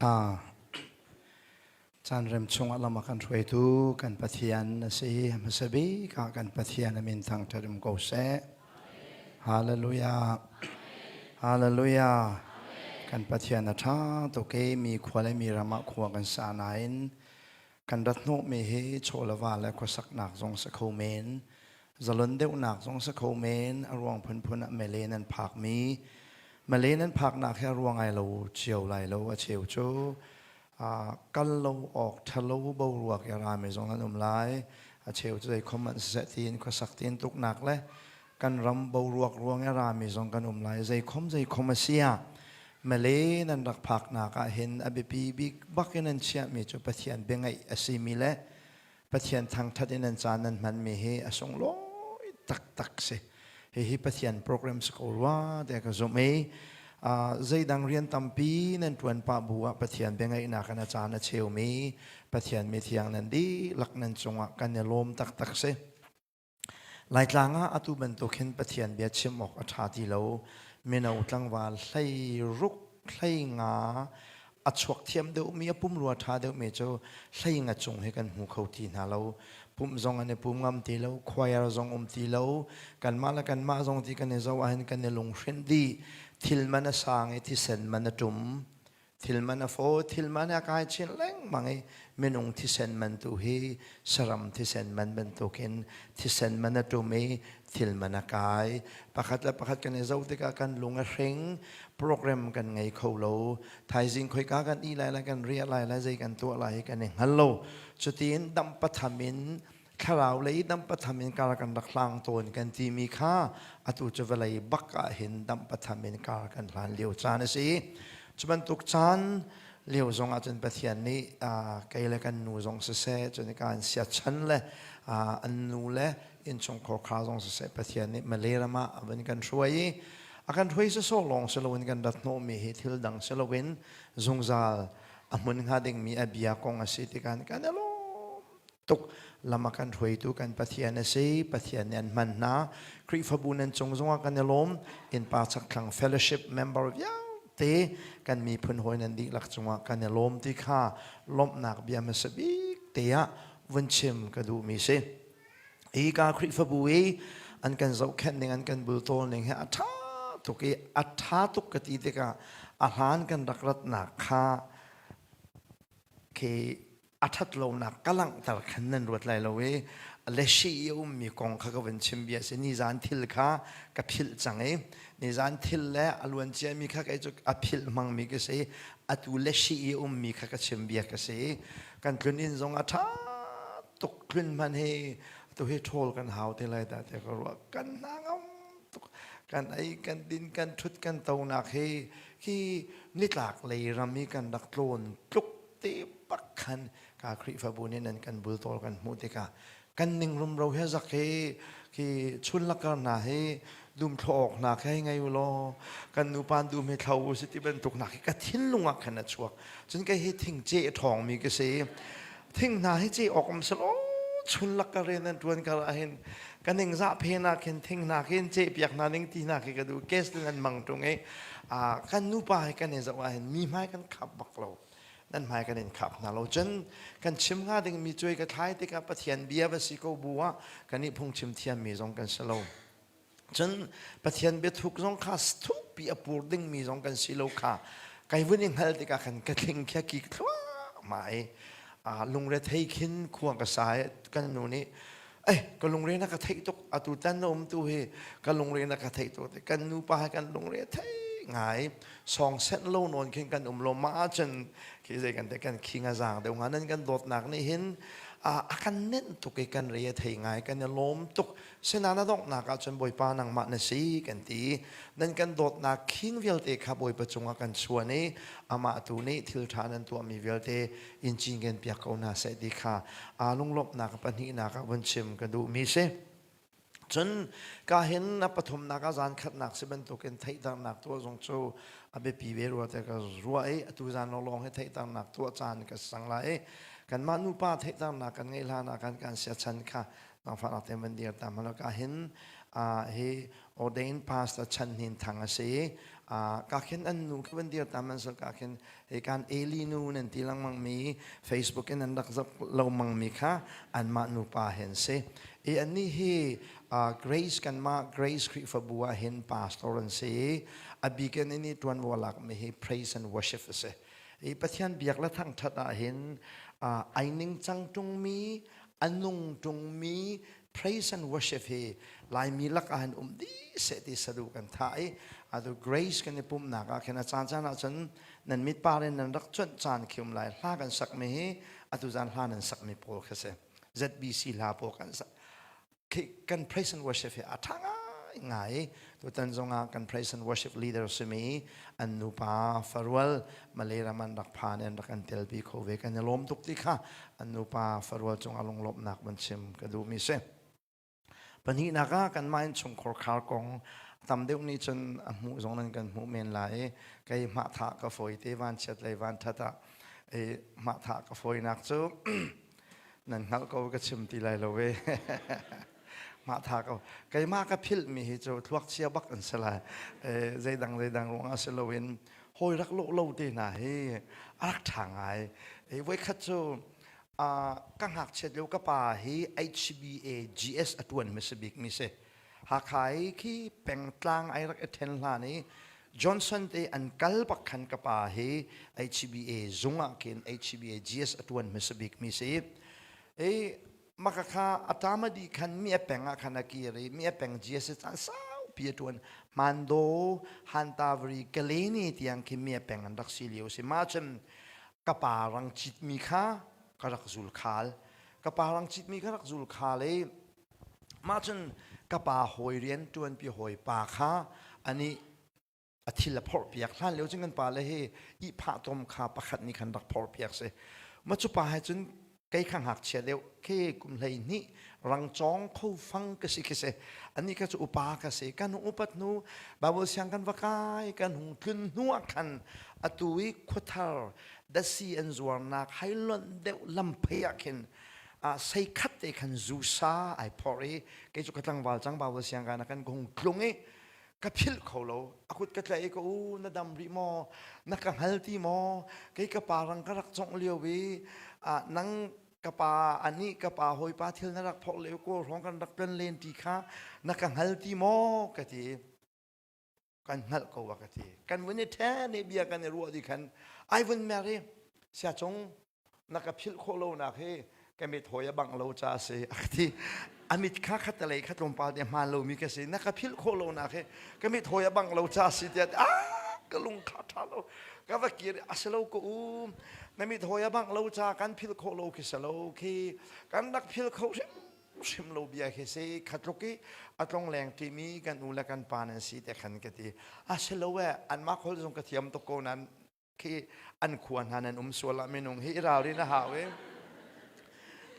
Caan rem chungah lam a kan hruaitu kan Pathian a si. Hmasa bik ah kan Pathian a min thangṭhat um ko seh. Hallelujah. Hallelujah. Kan Pathian a ṭha tuk i mi khua le mi ram ah khua kan sa nain kan rat hnawhmi hi chaw le va le khuasaknak zong si kho men. Zalon deuhnak zong si kho men. A ruang phunphun ah mele nan phakmi. Male nan phaknak hi a ruang ai lo cio lai lo a cheu cu kal lo awk ṭhalo boruak i rami zong an um lai. A cheu cu zeikhom an siseh tiin khuasak tiin tuknak le kan ram boruak ruang i rami zong kan um lai. Zeikhom zeikhom a si ah Malay nan rak phaknak ah hin a biapi bik bak in an chiahmi cu Pathian biangaih a simi le Pathian thangṭhat in an caan nan hmanmi hi a sunglawi taktak si. Hihi Pathian program si ko rua tiah ka zumh i zeidang rian tampi nan ṭuan pah bu ah Pathian biangaihnak in a caan a cheumi Pathian mithiang nan dihlak nan cungah kan i lawm taktak si. Laitlang ah atu bantuk hin Pathian bia chim awk a ṭha ti lo. Mino tlangval hlei ruk hlei nga a chuak thiam deuhmi a pumrua ṭha deuhmi cu hlei nga cung hi kan hmu kho ti hna lo. Pumh zong an i pum ngam ti lo, choir zong um ti lo. Kanmah le kanmah zong ti kan i zoh ahhin kan i lunghrinh dih. Thil man a sang i thisen man a ṭum. Thil man a faw, thil man a kai chin lengmang i minung thisen man tu hi saram thisen man bantukin thisen man a ṭum i thil man a kai. Pakhat le pakhat kan i zoh tikah kan lung a hring, program kan ngei kho lo. Thaizing khoika kan i lai lai, kan riah lai lai, zei kan tuah lai hi kan i hngal lo. Cutiin dam patham in thlarau lei dam patham in kar kan rak hlang tawn kan timi kha atu cu vawlei bak ah hin dam patham in kar kan hlan lio caan a si. Cu bantuk caan lio zong ah cun Pathian nih kei le kan nu zong siseh, cun kan siachan le an nu le innchungkhar kha zong siseh Pathian nih Malay ram ah a vun kan hruai i a kan hruai sawsawh lawng si loin kan rat hnawhmi hi thil dang si loin zungzal a hmun hnga dingmi a bia kong a si tikah kan i lawm tuk. Lam a kan hruaitu kan Pathian a si. Pathian nih an hman hna. Khrihfabu nan cung zongah kan i lawm. Innpa chakthlang fellowship member vialte kan miphun hawi nan dihlak cungah kan i lawm ti kha lawmhnak bia hmasa bik te ah vun chim ka duhmi si. Hi ka Khrihfabu i an kan zohkhenh ning, an kan bultawl ning hi a ṭha tuk i a ṭha tuk ka ti tikah a hlan kan rak ratnak kha khi a ṭhat lonak ka langhter khan nan ruat lai lo i leshi i a ummi kong kha ka vun chim bia si. Nizan thil kha ka philh cang i nizan thil le a luan ciami kha kei cu a philh hmangmi ka si. Atu leshi i a ummi kha ka chim bia ka si. Kan tlun inn zong a ṭha tuk. Tlun hman hi tu hi ṭhawl kan hau te lai dah tiah ka ruah. Kan hna ngam tuk. Kan ei, kan din, kan ṭhut, kan tonak hi khi nitlak lei ram i kan rak tlawn tluk te bak khan ka Khrihfabu nih nan kan bultawl kan hmuh tikah kan ning rumro he zak hi khi chun lakar hna hi dum thlo awk hna khi ngei u law kan nupa dum hi thlo u si ti bantuk hna khi ka thinlung ah khan a chuak. Cun kei hi thing ce ṭhawng mi ka si. Thing hna hi ce awk um selaw chun lakar in an ṭuan kar ah hin ka ning zah phen ah khin thing hna khin ce piak hna ning ti hna khi ka duh. Kes din an mang ṭung i kan nupa hi kan i zoh ah hin mi hmai kan khap bak lo. Nan hmai kan in khap hna lo. Cun kan chim hnga dingmi cuai ka thlai tikah Pathian bia va si ko bu ah kan i phungchim thiammi zong kan si lo. Cun Pathian biathuk zong kha thukpi a pur dingmi zong kan si lo kha kai vun i hngal tikah khan ka thling khia ki thluahmah i lungre thei khin khua ka sa i kan nu nih eh ka lungre na ka theih tuk, atu tan na um tu hi ka lungre na ka theih tuk. Kan nupa he kan lungre thei ngai. Song set lo nawn khin kan um lo ma ahcun khi zei kan te kan khing a zaang deuh nga. Nan kan dawtnak nih hin a kan nenh tuk i kan re a thei ngai. Kan i lawm tuk. Sinain a donghnak ahcun Bawipa nangmah na si kan ti. Nan kan dawtnak khing vialte kha Bawipa cungah kan chuan i amah tu nih thil ṭha nan tuahmi vialte in cinken piak ko hna seh ti kha aa lunglawmhnak pahnihnak ah vun chim ka duhmi si. Cun ka hin a pathumnak ah zan khatnak si bantukin theihternak tuah zong cu a biapi ve rua te ka ruah i atu zan lawnglawng hi theihternak tuah caan ka sang lai i kanmah nupa theihternak kan ngeih hlan ah kan kan siachan kha nangfahnak te van dir ta hmanh ka hin hi ordained pastor Chan Hnin Thang a si. Ka khin an nu khi van dir ta man sal ka khin he kan Eli nu nan ti lengmang mi Facebook in an rak zak lo mang mi kha anmah nupa hen si. I annih hi Grace kanmah Grace Khrihfabu ah hin pastor an si. A bikin in i ṭuanvo lak mi hi praise and worship a si. I Pathian biak le thangṭhat ah hin ai ningcang ṭungmi, a nung ṭungmi praise and worship hi Laimi lak ah hin um dih seh ti sadu kan thah i atu Grace kan i pumhnak ah khin a caan caan ah cun nan mit par in nan rak cuanh caan khi um lai. Hla kan sakmi hi atu zan hla nan sakmi pawl kha si. ZBC hla pawl kan sak kan praise and worship hi a ṭha ngai ngai. Tutan zongah kan praise and worship leader simi an nupa farual Malay ram an rak phan an rak an telpi kho ve. Kan i lawm tuk ti kha an nupa farual cungah lunglawmhnak van chim ka duhmi si. Pahnihnak ah kanmah innchungkhar khar kong tam deuh nih cun a hmuh zong nan kan hmuh men lai i kei hmahthah ka fawi te vanchiat lei vanṭhat ah i hmahthah ka fawinak cu nan hngalh ko ka chim ti lai lo ve. Hmahthah ko keimah ka philhmi hi cu thluakchia bak an si lai. Zeidang zeidang ruangah si loin hawi rak lawh lo te hna hi a rak ṭha ngai. Voikhat cu ka ngakchiat lio ka pa hi HBA GS a ṭuan hmasa bik mi si. Hakha i khi pengtlang ai rak i ṭhen hlan i Johnson te an kal bak khan ka pa hi HBA zung ah khin HBA GS a ṭuan hmasa bik mi si. I maka kha a tamadi khan mi a peng ah khan a kir i mi a peng GS caan saupi a ṭuan. Mando, Hantavri, Kaleni tiang khi mi a peng an rak si lio si. Ma cun ka pa rang citmi kha ka rak zul khal. Ka pa rang citmi ka rak zul khal i mah cun ka pa hawi rian ṭuanpi hawi pa kha ani a thil a phorh piak. Hlan lio cun kan pa le hi ihphah tom kha pakhat nih khan rak phorh piak si. Ma cu pa he cun kei kha ngakchia deuh khi kum 12 rangcawng kho fang ka si khi si. Ani kha cu upa ka si. Kan hung upat hnu Bible siang kan va kai, kan hung tlun hnu ah khan atu i khuathar dasi an zuarnak hailonh deuh lamphei ah khin sei khat te khan zusa ai phor i kei cu ka tlangval cang Bible siang kan kan hung tlung i ka philh kho lo. A kut ka tlaih i ka u, na dam rih maw? Na ka hngal ti maw? Kei ka pa rang ka rak congh lio i nang ka pa anih ka pa hawipa thil na rak phorh lio kawl hrawng kan rak tlon len ti kha na ka hngal ti maw? Ka ti. Kan hngalh ko a ka ti. Kan vun i ṭhen i bia kan i ruah di khan ai vun mer i siacung na ka philh khawh lonak hi ka mit hawi a bangh lo ca a si a ka ti. A mit kha khatalei kha tlawmpal te hmaan lomi ka si. Na ka philh khawh lonak hi ka mit hawi a bangh lo ca a si tiah ah ka lung kha ṭha lo. Ka va kir a si lo ka um na mit hawi a bangh lo ca kan philh khawh lo khi si lo khi kan rak philh kho hrim hrim lo bia khi si. Khatluk i a tlong leng ṭimi kan u le kan pa nan si te khan ka ti. A si lo e anmah khol zong ka thiam tuk ko nan khi an khua hna nan um sual ah minung hi i ralrin a hau i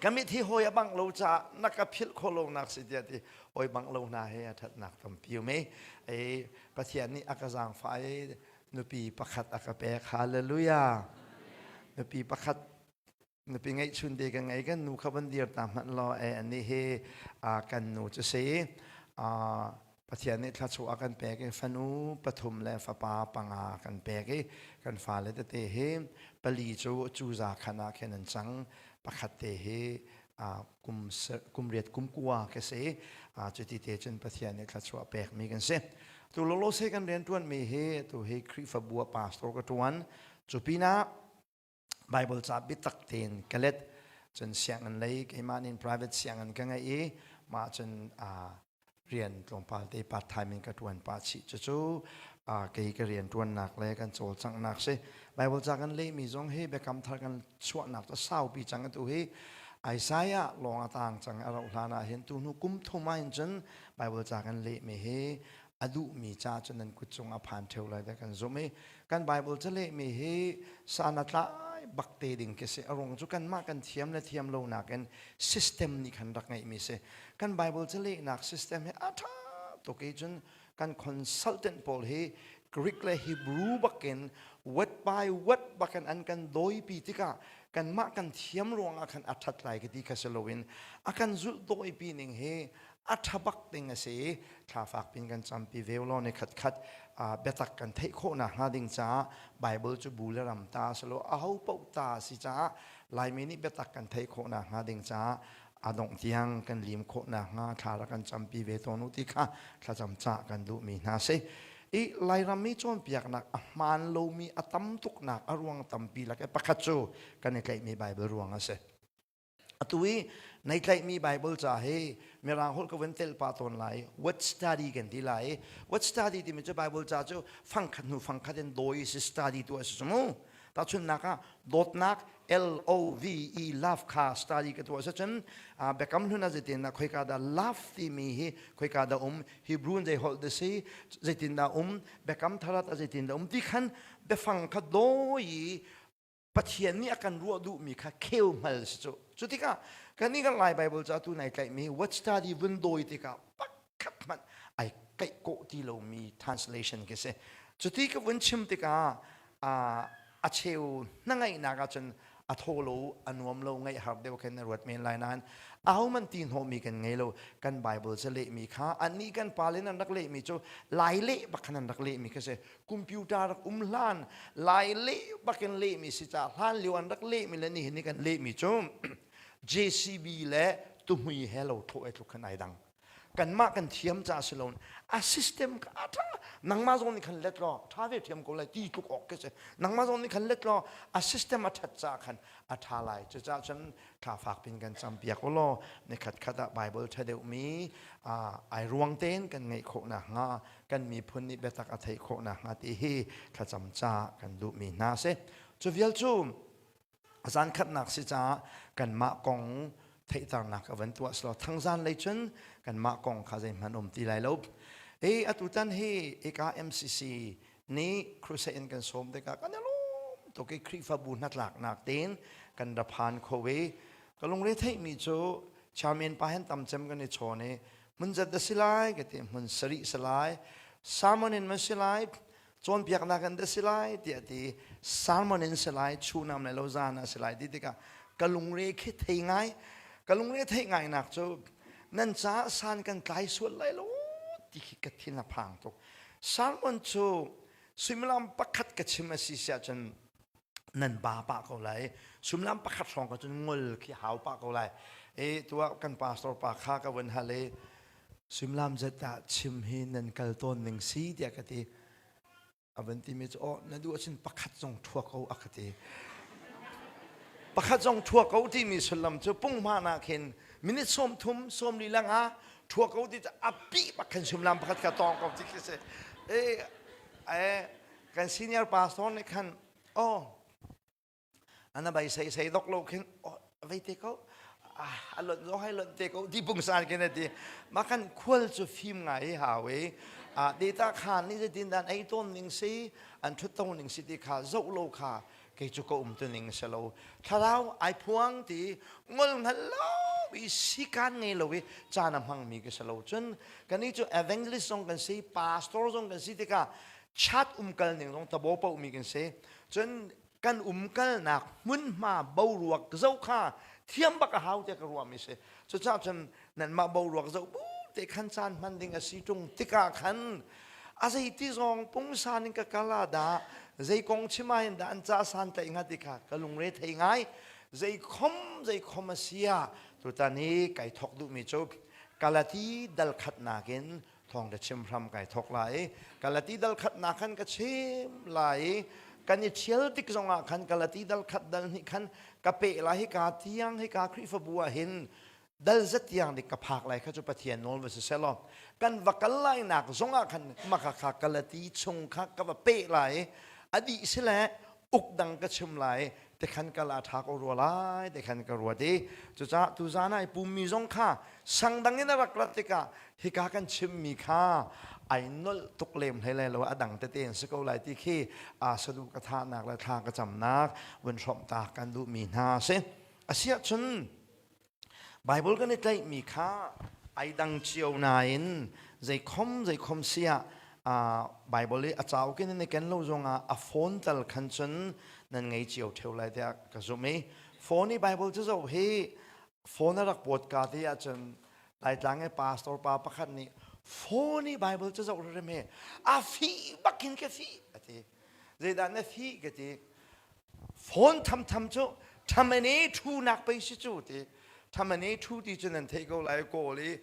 ka mit hi hawi a bangh lo caah na ka philh khawh lo nak si tiah ti hawi bangh lo hna he a thatnak tampi um i Pathian nih a ka zaangfah i nupi pakhat a ka pek. Hallelujah. Nupi pakhat, nupi ngeihchun te ka ngei. Kan nu kha van dir ta hmanh law e ani hi kan nu cu si. Pathian nih thluachuah a kan pek i fanu pathum le fapa panga kan pek i kan fale tete hi pali cu cuza khan ah khin an cang. Pakhat te hi kum riat kum kua ka si. Cuti te cun Pathian nih thluachuah pekmi kan si. Tu lolo se kan rian ṭuanmi hi tu hi Khrihfabu ah pastor ka ṭuan. Cu pinah Bible ca biatak tein ka let. Cun sianginn lei keimah nih private sianginn ka ngei i mah cun rian tlawmpal te part time in ka ṭuan pah chih. Cucu kei ka rian ṭuannak le kan cawlcanghnak si. Bible ca kan lehmi zong hi Biakam Thar kan chuahnak cu saupi cang. Atu hi Isaiah lawng a tang cang. A rauh hlan ah hin tu hnu kum thum ah hin cun Bible ca kan lehmi hi a duhmi ca cu nan kut cung a phan ṭheo lai tiah kan zumh i kan Bible calehmi hi san a tlai bak te ding khi si. A ruang cu kanmah kan thiam le thiam lo nakin system nih khan rak ngeihmi si. Kan Bible calehnak system hi a ṭha tuk i cun kan consultant pawl hi Greek le Hebrew bakin word by word bakin an kan dawipi tikah kanmah kan thiam ruangah khan a ṭhat lai ka ti kha si loin a kan zulh dawipi ning hi a ṭha bak ding a si. Thla fak pin kan campi ve law ni khat khat. Biatak kan theih khawhnak hnga ding caah Bible cu bu le ram ta a si lo, aho paoh ta a si caah Laimi nih biatak kan theih khawhnak hnga ding caah a dongh tiang kan lim khawhnak hnga thla rak kan campi ve tawn u ti kha thlacam cah kan duhmi hna si. I Lairam i cawnpiaknak a hmaan lomi a tam tuknak a ruang tampi lak i pakhat cu kan i tlaihmi Bible ruang a si. Atu i nei tlaihmi Bible ca hi Mirang holh ka vun telh pah tawn lai. Word study kan ti lai. Word study timi cu Bible ca cu fangkhat hnu fangkhat in dawi si study tu a si cu mu. Tahchunhnak ah dawtnak L O V E love kha study ka tuah cun biakam hlun ah zeitin dah khoika dah love timi hi khoika dah um Hebrew in zei holh dah si zeitin dah um biakam thar ah zeitin dah um ti khan biafang kha dawi i Pathian nih a kan ruah duhmi kha kheu hngal si cu. Cu tikah kan i kan Lai Bible ca tu nai tlaihmi word study vun dawi tikah pakhat hmanh ai kaih kawh ti lomi translation khi si. Cuti ka vun chim tikah a cheu na ngaihnak ahcun a thaw lo a nuam lo ngaih har deuh khin na ruat men lai nain ahohmanh ti hnawhmi kan ngei lo. Kan Bible ca lehmi kha annih kan pale nan rak lehmi cu Lai leh bak khan an rak lehmi kha si. Computer rak um hlan Lai leh bakin lehmi si ca hlan lio an rak lehmi le nihin ni kan lehmi cu JCB le tuhmui he lo thlawh ai tluk khan ai dang. Kanmah kan thiam ca si lo a system ka a tha nangmah zong nih khan let law tha ve thiam ko lai ti tluk awk ke si. Nangmah zong nih khan let law a system a that ca khan a tha lai. Cucaah cun thla fak pin kan cam piak u law nikhat khat ah Bible tha deuhmi ai ruang tein kan ngeih khawh nakhnga kan miphun nih biatak a theih khawh nakhnga ti hi thlacam ca kan duhmi hna a si. Cu vial cu zan khatnak si caah kanmah kong theihternak a van tuah silo thangzan lei cun kanmah kong kha zeihmanh um ti lai lo. E atutan hi eka MCC nih crusade in kan sawm tikah kan i lawm tuk i Khrihfabu hnatlaknak tein kan ra phan kho i ka lungre theihmi cu chairman pa hen tam cem kan i chawn i hmun zat da si lai ka ti hmun sarih si lai sermon in ma si lai cawnpiaknak in da si lai tiah ti sermon in si lai chunam le lo zan ah si lai ti tikah ka lungre khi thei ngai ka lungre theih ngai nak cu nan caah san kan tlai sual lai lo ti khi ka thin a phang tuk sermon cu suimilam pakhat ka chim a si siah cun nan ba pah ko lai. Sumlam pakhat hrawng ka cun ngol khi hau pah ko lai. E tuah kan pastor pa kha ka vun hal i suimilam zat ah chim hi nan kal tawn ning si tiah ka ti. A van timi cu oh na duh ahcun pakhat zong thua ko a ka ti. Pakhat zong thua ko timi sullam cu punghman ah khin minute 30 sawmli lang ah thua ko ti cu a pi bak khan suimilam pakhat ka tawng ko ti khi si. E, e kan senior pastor nih khan oh ana bai sei sei dok lo khin oh vei te ko a lon zong hai lon te ko ti pungsan khin ati ma kan khual cu fim ngai hau i a data khan ni zeitin dan ei ton ning si an thut to ning si ti kha zoh lo kha kei cu ka um tu ning se lo thlarau ai phuang ti ngol hngal lo i sikan ngei lo i caan a hmang mi ka se lo cun kani cu evangelist zong kan si pastor zong kan si tikah chat umkal ning zong tabo paoh mi kan si. Cun kan umkalnak hmunhma boruak zoh kha thiam bak a hau tiah ka ruahmi si. Cucaah cun nanmah boruak zoh bu te khan caan hman ding a si ṭung tikah khan a zeiti zong pungsan in ka kal ah dah zei kong chim ah hin dah an ca san tlaih hnga ti kha ka lungre thei ngai. Zei khom zei khom a si ah tutan hi kai thok duhmi cu Galati dal khatnak in thawng ka chim hram kai thok lai i Galati dal khatnak khan ka chim lai i kan i ṭhial tik zongah khan Galati dal khat dal hnih khan ka peh lai. Hika tiang hika Khrihfabu ah hin dal zat tiang dik ka phak lai kha cu Pathian nawl va si selaw kan va kal lai nak zongah khan maka kha Galati chung kha ka va peh lai i a dih si le uk dang ka chim lai te khan kal a ṭha ko rua lai te khan ka ruat i cucaah tuzan ah i pummi zong kha sang dang in a rak rat tikah hika kan chimmi kha ai nolh tuk lem hlei lai lo, a dang tete an si ko lai ti khi a sadu ka thahnak le thla ka camnak vun hrawmh ta kan duhmi hna a si. Asiahcun Bible kan i tlaihmi kha ai dang cio nain zeikhom zeikhom siah Bible i a cauk in nan i ken lo zongah a phone tal khan cun nan ngei cio ṭheo lai tiah ka zumh i phone i Bible cu zoh hi phone a rak pawt ka te ahcun Laitlang i pastor pa pakhat nih. Phone i Bible cu zoh rem he a fi bakin ka fi a ti. Zeidah na fi ka ti. Phone thamtham cu thamane thu nak pei si cu ti. Thamane thu ti cu nan theih ko lai kawl i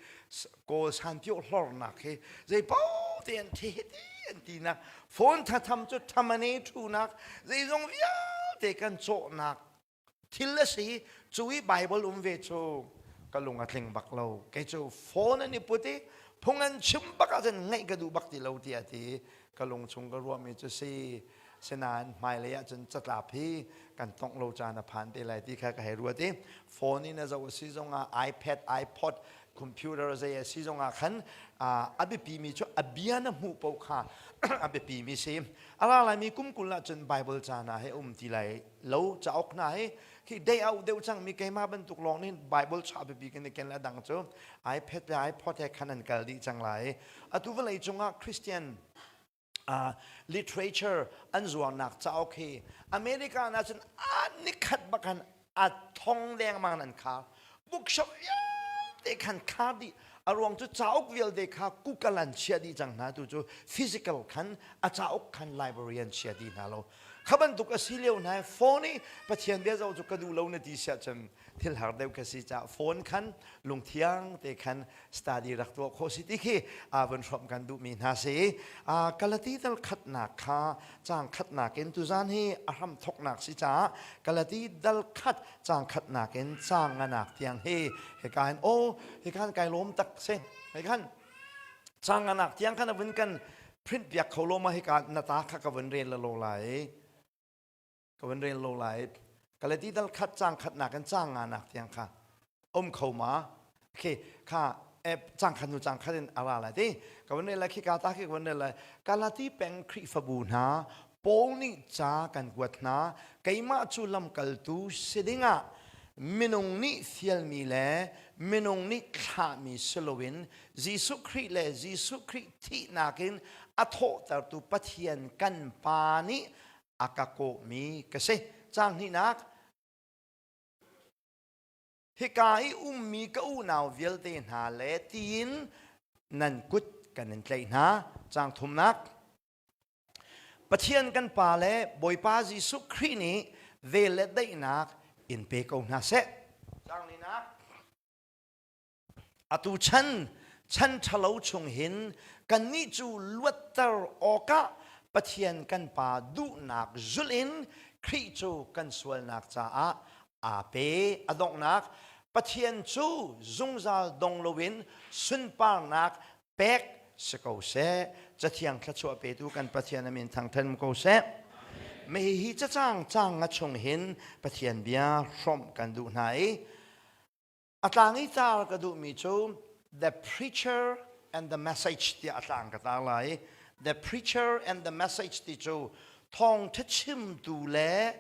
kawl sanpio hlornak hi zei paoh te an the ti an ti nak phone thatham cu thamane thu nak zeizong vialte kan cawhnak thil a si cu i Bible um ve cu ka lung a tling bak lo kei cu phone an i put i phung an chim bak ahcun ngaih ka duh bak ti lo tiah ti ka lung chung ka ruahmi cu si sinain hmailei ahcun catlap hi kan tongh lo caan a phan te lai ti kha ka hei ruat i phone in a zoh a si zongah iPad iPod computer zei a si zongah khan a biapimi cu a bia na hmuh paoh kha a biapimi si a ra laimi kum 20 ahcun Bible caan ah he um ti lai lo cauk hna hi khi day out deuh cangmi keimah bantuk lawng nih Bible cha biapi kan i ken le dang cu iPad le iPod he khan an kal dih cang lai. Atu vawlei cungah Christian uh, literature an zuarnak cauk hi America na cun a nikhat bakan a thong lengmang an khar bookshop vialte khan khar dih a ruang cu cauk vialte kha Google an chia dih cang hna tu cu physical khan a cauk khan library an chia dih hna lo Kha bantuk a si lio hna phone i Pathian bia zoh cu ka duh lo na ti siah cun thil har deuh ka si caah phone khan lungthiang te khan study rak tuah khawh si ti khi aa vun hrawmh kan duhmi hna si. Galati dal khatnak kha caang khatnak in tuzan hi a hram thoknak si caah Galati dal khat caang khatnak in caang nganak tiang hi hika hin aw hika hin kai lawm tak si hei khan Caang nganak tiang khan a vun kan print piak kho lo ma hika na ta kha ka vun rel lo lai. Ka vun rel lo lai. Galati dal khat caang khatnak in caang nganak tiang kha um kho ma? Okay, kha caang khat nu caang khat in a ra lai ti. Ka vun rel lai khi ka ta khi ka vun rel lai. Galati peng Khrihfabu hna Paul nih ca kan kuat hna. Keimah cu lamkaltu si dingah minung nih fialmi le minung nih thlahmi si loin Jesuh Khrih le Jesuh Khrih thihnak in a thawhtertu Pathian kan Pa nih a ka kawhmi ka si. Caang hnihnak, hika i ummi ka unau vialte hna le tiin nan kut kan in tlaih hna. Caang thumnak, Pathian kan Pa le Bawipa Jesuh Khrih nih vel le daihnak in pe ko hna seh. Caang linak. Atu chan chan ṭhalo chung hin kannih cu luatter awkah Pathian kan Pa duhnak zulh in Khrih cu kan sualnak caah aa pe. A donghnak Pathian cu zungzal dong loin sunparnak pek si ko seh. Cathiang thluachuah petu kan Pathian a min thangthan ko seh. Mei hi cacang cang nga chung hin Pathian bia hrawmh kan duh hna i a tlang i tar ka duhmi cu the preacher and the message tiah a tlang ka tar lai. The preacher and the message ti cu thawngtha chimtu le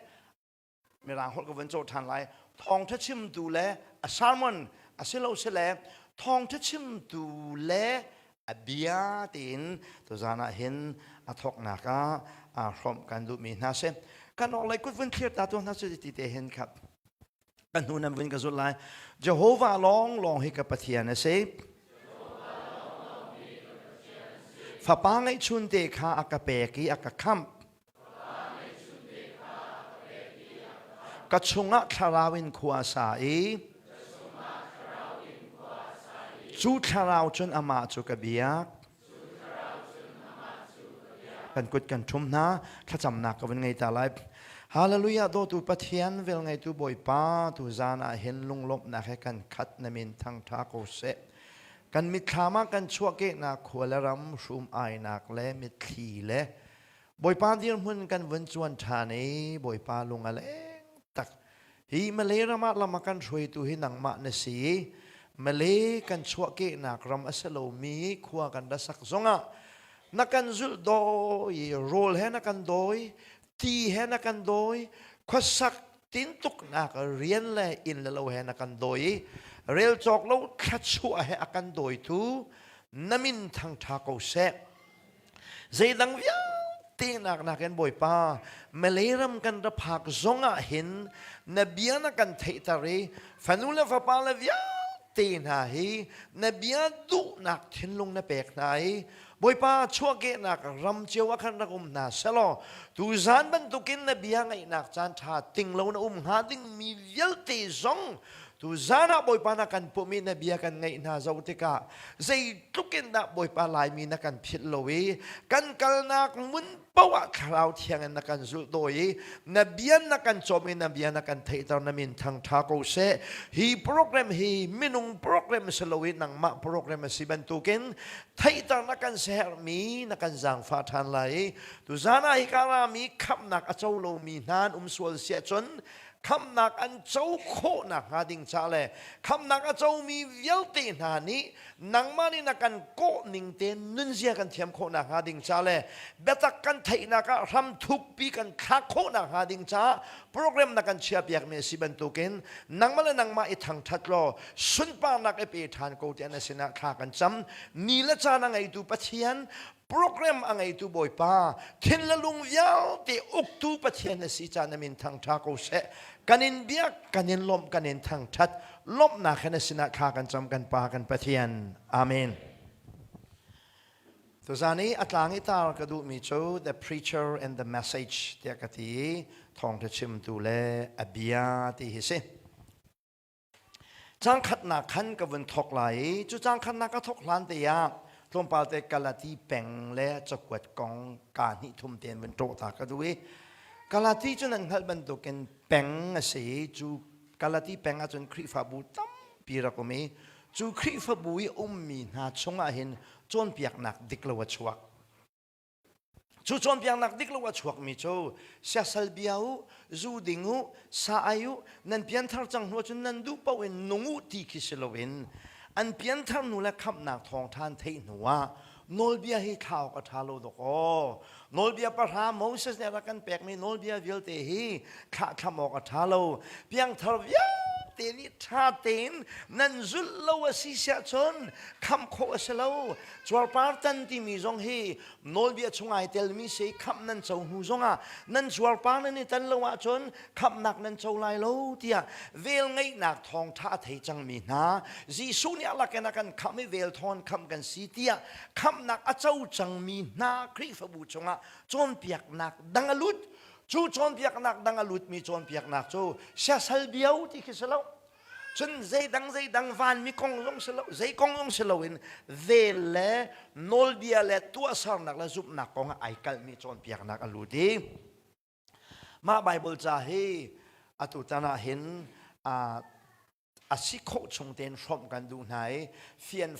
Mirang holh ka vun cawh ṭhan lai. Thawngṭha chimtu le a sermon a si lo si le thawngṭha chimtu le a bia tiin tuzaan ah hin a thawknak ah aa hrawmh kan duhmi hna si. Kan awk lei kut vun thlir ta tu hna cu ti te hin khap. Kan hnu nan vun ka zulh lai. Jehovah lawng lawng hi ka Pathian a si. Fapa ngeihchun te kha a ka pek i a ka khamh. Ka chungah thlarau in khua a sa i cu thlarau cun amah cu ka biak. Kan kut kan ṭhum hna, thlacamnak ka vun ngei ta lai. Hallelujah dawtu Pathian velngeitu Bawipa tu zan ah hin lunglawmhnak he kan khat na min thangṭha ko seh. Kan mitthlam ah kan chuahkehnak khua le ram hrum ainak le mitthli le Bawipa dirhmun kan vun cuan ṭhan i Bawipa lung a leng tak. Hi Malay ram ah lam a kan hruaitu hi nangmah na si i Malay kan chuahkehnak ram a si lomi khua kan ra sak zongah na kan zulh dawi, rawl he na kan dawi, ti he na kan dawi, khuasak tintuknak rian le inn le lo he na kan dawi i rel cawk lo thluachuah he a kan dawitu na min thangṭha ko seh. Zeidang vialte nak nakin Bawipa, Malay ram kan ra phak zongah hin na bia na kan theihter i fanu le fapa le vialte vialte hna hi na bia duhnak thinlung na pek hna i Bawipa chuahkehnak ram cio ah khan rak um hna selaw tuzan bantukin na bia ngaihnak caan ṭha ting lo na um hnga dingmi vialte zong tuzan ah Bawipa na kan pumh i na bia kan ngaih hna zoh tikah zeitluk in dah Bawipa Laimi na kan philh lo i kan kalnak hmun paoh ah Thlarau Thiang in na kan zulh dawi i na bia na kan cawm i na bia na kan theihter na min thangṭha ko seh. Hi program hi minung program si lo i nangmah program a si bantukin theihter na kan siaherhmi na kan zaangfah ṭhan lai i tuzan ah hika rami khamhnak a co lomi hna an um sual siah cun khamhnak an co khawh nakhnga ding ca le khamhnak a comi vialte hna nih nangmah nih na kan kawh ning tein nunzia kan thiam khawh nakhnga ding ca le biatak kan theihnak ah hram thukpi kan thlak khawh nakhnga ding caah program na kan chiahpiakmi a si bantukin nangmah le nangmah i thangṭhat law sunparnak i pe ṭhan ko tiah na sinah thla kan cam. Ni le caan a ngeitu Pathian, program a ngeitu Bawipa, thin le lung vialte uktu Pathian na si caan na min thangṭha ko seh. Kan in biak, kan in lawmh, kan in thangṭhat. Lawmhnak he na sinah thla kan cam kan Pa kan Pathian. Amen. Tuzan i a tlang i tar ka duhmi cu The Preacher and the Message tiah ka ti i thawngṭha chimtu le a bia ti hi si. Cangkhatnak khan ka vun thawk lai i cu cangkhatnak ka thawk hlan te ah tlawmpal te Galati peng le cakuat kong ka hnih thum tein vun ṭawh ta ka duh i Galati cu nan hngalh bantukin peng a si i cu Galati peng ahcun Khrihfabu tampi rak um i cu Khrihfabu i ummi hna chungah hin cawnpiaknak dik lo a chuak. Cu cawnpiaknak dik lo a chuakmi cu siasal bia u, zu ding u, sa ai u, nan pianthar cang hnu ahcun nan duh paoh in nung u ti khi si loin an pianthar hnu le khamhnak thawngṭha an theih hnu ah nawlbia hi thla awk a ṭha lo dawk aw. Nawlbia pahra Moses nih a rak kan pekmi nawlbia vialte hi thlahthlam awk a ṭha lo. Piangthar vialte nih ṭha tein nan zulh lo a si siah cun khamh khawh a si lo. Cuarpar tan timi zong hi nawlbia chung ai telmi si khamh nan co hnu zongah nan cuarpar nan i tan lo ahcun khamhnak nan co lai lo tiah vel ngeihnak thawngṭha a thei cangmi hna Jesuh nih a lakin a kan khamh i vel thawn khamh kan si tiah khamhnak a co cangmi hna Khrihfabu chungah cawnpiaknak dang a lut. Cu cawnpiaknak dang a lutmi cawnpiaknak cu siasal bio ti khi si lo. Cun zeidang zeidang vanmi kong zong si lo, zei kong zong si loin vel le nawlbia le tuahsernak le zumhnak kong ah ai kalhmi cawnpiaknak a lut i mah Baibal ca hi atu tan ah hin a si khawh chung tein hrawmh kan duh hna i fian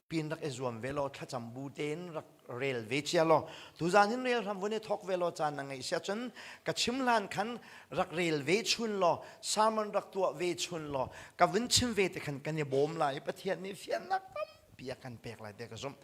pin rak i zuam ve law thlacam bu tein rak rel ve cia law tuzan hin rel hram vun i thawk ve law caan na ngeih sia cun ka chim hlan khan rak rel ve chun law sermon rak tuah ve chun law ka vun chim ve te khan kan i bawm lai i Pathian nih fiannak tampi a kan pek lai te ka zumh.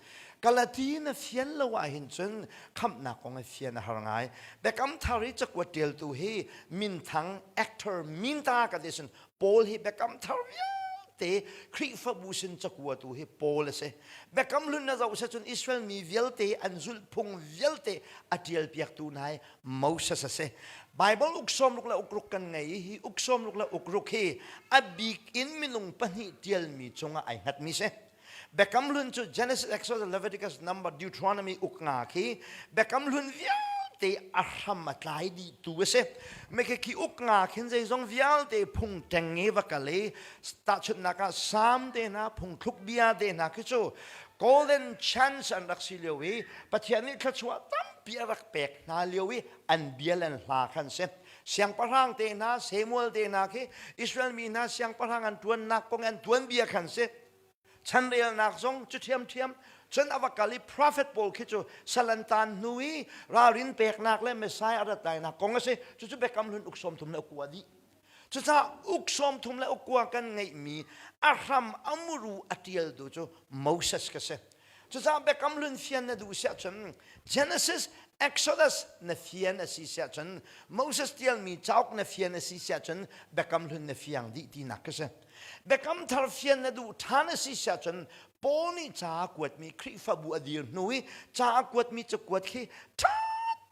Galati na fian lo ah hin cun khamhnak kong i fian a har ngai. Biakam Thar i cakuat ṭialtu hi minthang actor minta ka ti sin Paul hi Biakam Thar vialte Khrihfabu sin cakuatu hi Paul a si. Biakam Hlun na zoh cun Israel mi vialte an zulhphung vialte a ṭialpiaktu hna hi Moses a si. Bible uk sawmruk le ukruk kan ngei i hi uk sawmruk le ukruk hi a bik in minung pahnih ṭialmi cungah ai hngatmi si. Biakam Hlun cu Genesis, Exodus, Leviticus, Number, Deuteronomy uk nga khi Biakam Hlun vialte a hram a tlai dih tu a si. Mekhe khi uk nga khin zeizong vialte phung ṭeng i va kal i tahchunhnak ah Salm te hna, phungthluk bia te hna khi cu golden chance an rak si lio i Pathian nih thluachuah tampi a rak pek hna lio i an bia le an hla khan si. Siangpahrang te hna, Samuel te hna khi Israel mi hna siangpahrang an ṭuannak kong an tuanbia khan si. Chanrelnak zong cu ṭhiamṭhiam. Cun a va kal i prophet pawl khi cu sal an taan hnu i ralrin peknak le Messiah a rat lainak kong a si. Cucu Biakam Hlun uk 30 le ukua dih. Cucaah uk 30 le ukua kan ngeihmi a hram a muru a ṭialtu cu Moses ka si. Cucaah Biakam Hlun fian na duh siah cun Genesis, Exodus na fian a si siah cun Moses ṭialmi cauk na fian a si siah cun Biakam Hlun na fiang dih tinak ka si. Biakam thar fian na duh ṭhan a si siah cun Paul nih ca a kuatmi Khrihfabu a dir hnu i ca a kuatmi cakuat khi ṭha.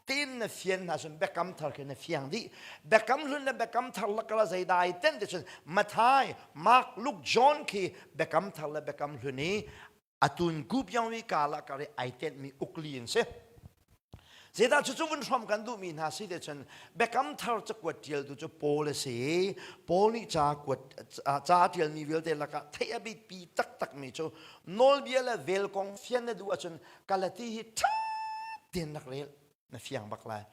tein na fian hna cun biakam thar khi na fiang dih. Biakam hlun le biakam thar lakah zeidah ai tenh ti cun Matthai, Mark, Luke, John khi biakam thar le biakam hlun i atun kup yong wi ka la kar i ai tenhmi ukli an si. Zeidah cucu vun hrawm kan duhmi hna si te cun biakam thar cakuat ṭialtu cu Paul a si i Paul nih ca kuat ca a ṭialmi vialte lakah theih a biapi taktakmi cu nawlbia le vel kong fian na duh ahcun Galati hi ṭha tein rak rel na fiang bak lai.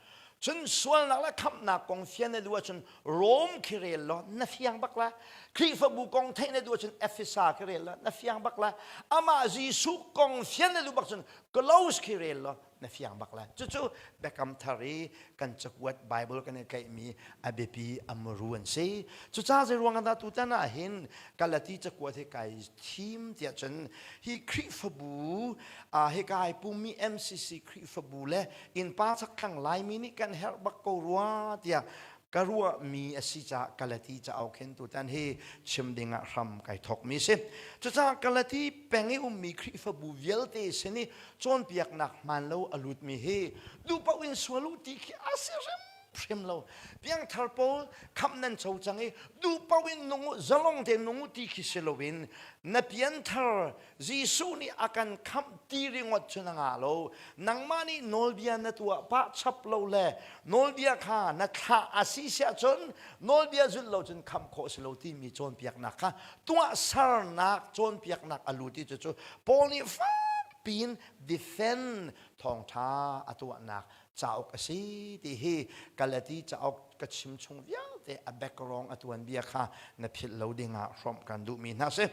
Cun sualnak le khamhnak kong fian na duh ahcun Rom khi rel law na fiang bak lai. Khrihfabu kong theih na duh ahcun Efesa khi rel law na fiang bak lai. Amah Jesuh kong fian na duh bak cun Kolos khi rel law na fiang bak lai. Cucu Biakam Thar i kan cakuat Bible kan i tlaihmi a biapi a muru an si. Cucaah zei ruang ah dah tutan ah hin Galati cakuat hi kai thim tiah cun hi Khrihfabu hi kai pummi MCC Khrihfabu le innpa chakthlang Laimi nih kan herh bak ko rua tiah ka ruahmi a si caah Galati cauk hin tutan hi chim ding ah hram kai thawkmi si. Cucaah Galati peng i ummi Khrihfabu vialte sin i cawnpiaknak hmaan lo a lutmi hi duhpaoh in sual u ti khi a si hrimhrim lo. Piangthar pawl khamh nan co cang i duhpaoh in nung u, zalong tein nung u ti khi si loin na pianthar Jesuh nih a kan khamh ti ringawt cu na ngah lo. Nangmah nih nawlbia na tuah pah chap lo le nawlbia kha na thlah a si siah cun nawlbia zulh lo cun khamh khawh si lo timi cawnpiaknak kha tuahsernak cawnpiaknak a lut i cucu Paul nih fak piin defend thawngṭha a tuahnak cauk a si ti hi Galati cauk ka chim chung vialte a background a tuanbia kha na philh lo dingah hrawmh kan duhmi hna si.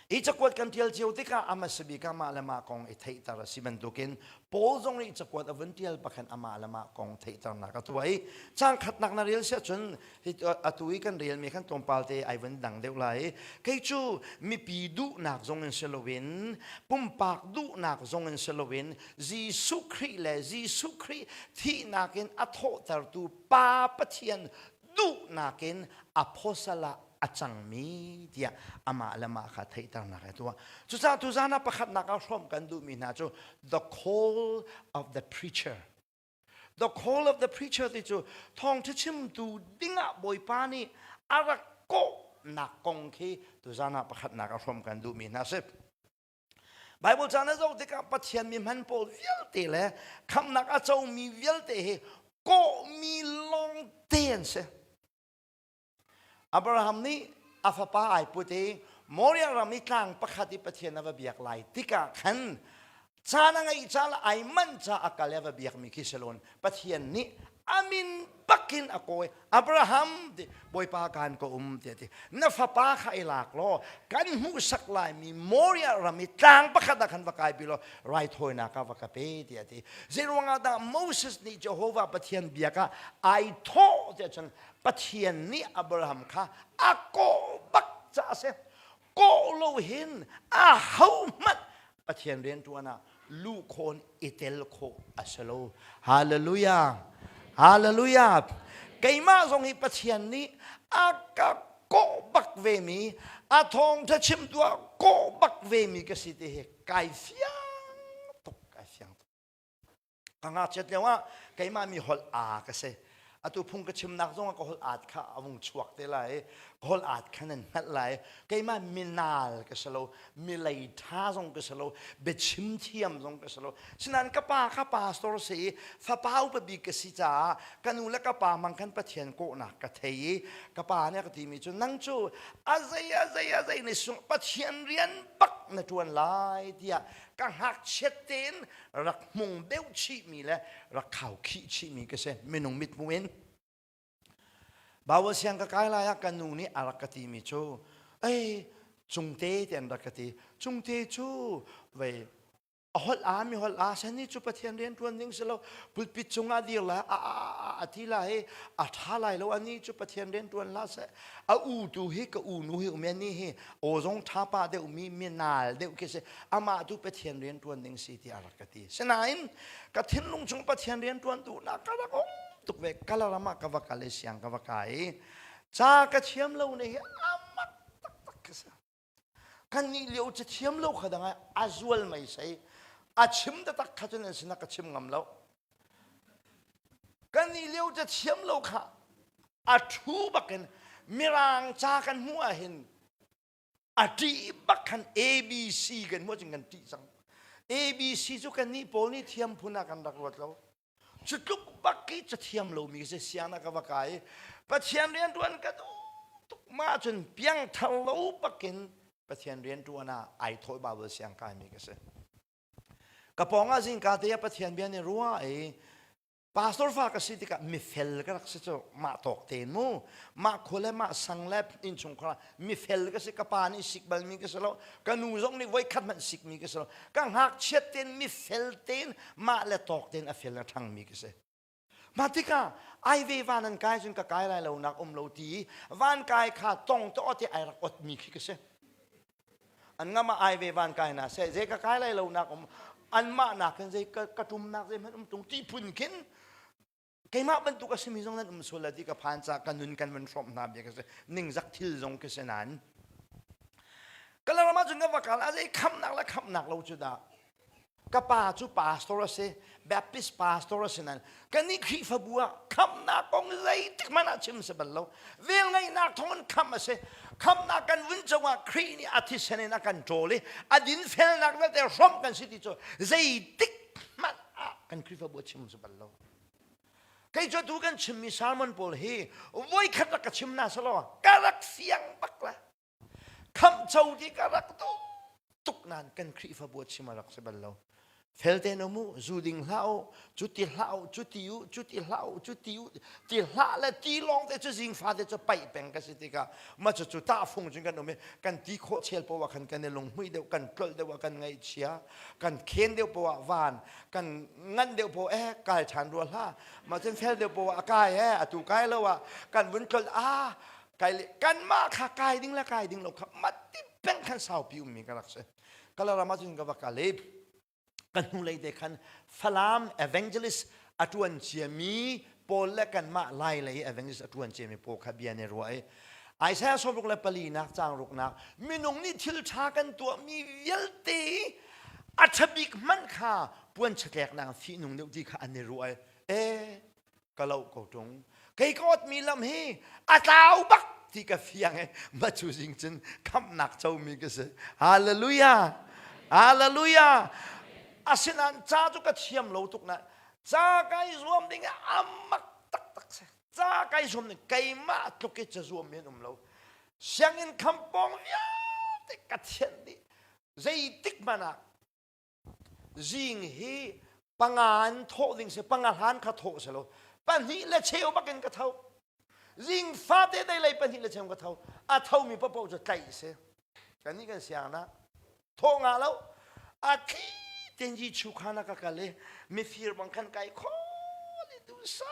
Hi cakuat kan ṭial cio tikah a hmasa bik ah mah le mah kong i theihter a si bantukin Paul zong nih cakuat a vun ṭial pakhan amah le mah kong theihternak a tuah i caang khatnak na rel siah cun atu i kan relmi khan tlawmpal te ai vun dang deuh lai. Kei cu mipi duhnak zong in si loin pumpak duhnak zong in si loin Jesuh Khrih le Jesuh Khrih thihnak in a thawhtertu Pa Pathian duhnak in apostle ah a cangmi tiah amah le mah kha theihternak a tuah. Cucaah tuzan ah pakhatnak ah hrawmh kan duhmi hna cu the call of the preacher. The call of the preacher ti cu thawngṭha chimtu dingah Bawipa nih a rak kawhnak kong khi tuzan ah pakhatnak ah hrawmh kan duhmi hna si. Bible ca na zoh tikah Pathian mi hman pawl vialte le khamhnak a comi vialte hi kawhmi lawngte an si. Abraham nih a fapa ai put i Moriah ram i tlang pakhat i Pathian a va biak lai tikah khan caan a ngeih ca le ai manh ca a kal i a va biakmi khi si loin Pathian nih a min bakin a kawi Abraham ti Bawipa kaan ka um ti a ti na fapa kha i lak law kan hmuhsak laimi Moriah ram i tlang pakhat ah khan va kai pi law raithawinak ah va ka pe ti a ti zeiruang ah dah Moses nih Jehovah Pathian biak ah ai thawh tiah cun Pathian nih Abraham kha a kawh bak caah a si. Kawh lo hin a hohmanh Pathian rianṭuan ah luh khawn i tel khawh a si lo. Hallelujah! Hallelujah! Keimah zong hi Pathian nih a ka kawh bak vemi, a thawngṭha chimtu ah kawh bak vemi ka si ti hi kai fiang tuk, kai fiang tuk. Ka ngakchiat lio ah keimah mi holh aa ka si. Atu phung ka chimnak zong ah ka holh aat kha a vung chuak te lai. Ka holh aat kha nan hngalh lai. Keimah minal ka si lo, milei ṭha zong ka si lo, biachim thiam zong ka si lo. Sinain ka pa kha pastor si i fapa upa bik ka si caah ka nu le ka pa hmang khan Pathian kawhnak ka thei i ka pa nih a ka timi cu nang cu a zei a zei a zei na sung Pathian rian bak na ṭuan lai tiah ka ngakchiat tein rak hmung deuh chihmi le rak khaukhih chihmi ka si minung mithmuh in Bible siang ka kai lai ah ka nu nih a rak ka timi cu ei cungte ti an rak ka ti cungte cu vei a holh a mi holh a sani cu Pathian rian tuan ding si lo pulpit cungah dir la a a ti la hi a tha lai lo ani cu Pathian rian tuan la se a u tu hi ka u nu hi um ni hi aw zong tha pa deuh mi minal deuh khi si amah tu Pathian rian tuan ding si ti a rak ka ti sinain ka thinlung chung Pathian rian tuan tu na ka rak um tuk ve kalaram ah ka va kal i siang ka va kai ca ka thiam lo ne hi amak taktak ka si kan nih lio ca thiam lo kha dang a zual mei sei a chim taktak kha cun an sinah ka chim ngam lo. Kan nih lio ca thiam lo kha a thu bakin Mirang ca kan hmuh ahhin a ṭih bak khan ABC kan hmuh cun kan ṭih cang. ABC cu kan nih pawl nih thiam phun ah kan rak ruat lo. Cu tluk bak i cathiam lomi si sianginn ka va kai i Pathian rianṭuan ka duh tuk mah cun piangthar lo bakin Pathian rianṭuan ah ai thawh Bible siang kaimi ka si. Ka pawng ah zingka te ah Pathian bia nih ruah i pastor fa ka si tikah mifel ka rak si cu mah tawk tein mu mah khua le mah sang le innchungkhar ah mifel ka si ka pa nih sik balmi ka si lo ka nu zong nih voikhat hmanh sikmi ka si lo ka ngakchiat tein mifel tein mah le tawk tein a fel a ṭhangmi ka si mah tikah ai ve van an kai cun ka kai lai lo nak um lo ti i van kai kha tong te ot i ai rak otmi khi ka si an ngam ah ai ve van kai na seh zei ka kai lai lo nak um anmah nakin zei ka, ka ṭumnak zei hmanh um tung ti phun khin keimah bantuk a simi zong nan um sual la ti ka phan ca ka nun kan van hrawmh hna bia ka si ningzak thil zong ka si nain Kalaram ah cun ka va kal a zei khamnak le khamnak lo cu dah ka pa cu pastor a si Baptist pastor a si nain kannih Khrihfabu ah khamnak kong zeitik hmanh ah chim si bal lo velngeihnak thawng in khamh a si khamnak kan vun cung ah Khrih nih a thisen in a kan ṭawl i a dinfelnak vialte hrawmh kan si ti cu zeitik hmanh ah kan Khrihfabu ah chim si bal lo kei cu atu kan chimmi sermon pawl hi voikhat rak ka chim na selaw ka rak fiang bak la Khamhco ti ka rak duh tuk nain kan Khrihfabu a chim a rak si bal lo. Fel tein um u, zu ding hlah u, cu ti hlah u, cu ti u, cu ti hlah u, cu ti u, ti hlah le ti lawng te cu zing fate cu paih peng ka si tikah ma cu cu tahfung cun kan um i kan ti khawh chel poah khan kan i lunghmuih deuh, kan tlolh deuh ah kan ngaihchia, kan khen deuh poah van, kan nganh deuh poah eh kai ṭhan rua hlah, mah cun fel deuh poah a kai eh atu kai lo ah kan vun tlolh ah kai le kanmah kha kai ding le kai ding lo kha mati peng khan saupi ummi ka rak si kalaram ah cun ka va kal i ka hnulei te khan Falam evangelist a ṭuan ciami pawl le kanmah lai lei evangelist a ṭuan ciami pawl kha bia ne ruah i Isaiah sawmruk le pali nak caang ruknak minung nih thil ṭha kan tuahmi vialte a ṭhabik hmanh kha puan chatleknak fihnung deuh ti kha an i ruah i e ka lo ko ṭung kei ka otmi lam hi a tlau bak ti ka fiang i ma cu zing cun khamhnak comi ka si hallelujah hallelujah asinain ca cu ka thiam lo tuk na ca kai zuam ding ah amak taktak si ca kai zuam ding keimah tluk i ca zuam mi an um lo sianginn kham pawng vialte ka thianh dih zeitik hmanh ah Zing hi panga in thawh ding si panga hlan kha thawh si lo pahnih le cheu bakin ka tho zing fate dei lei pahnih le cheu ka tho a thomi paohpaoh cu tlaih si kannih kan siang na thawh nga lo a thli ten ji chu khana ka kal i mifir bang khan kai khol i du sa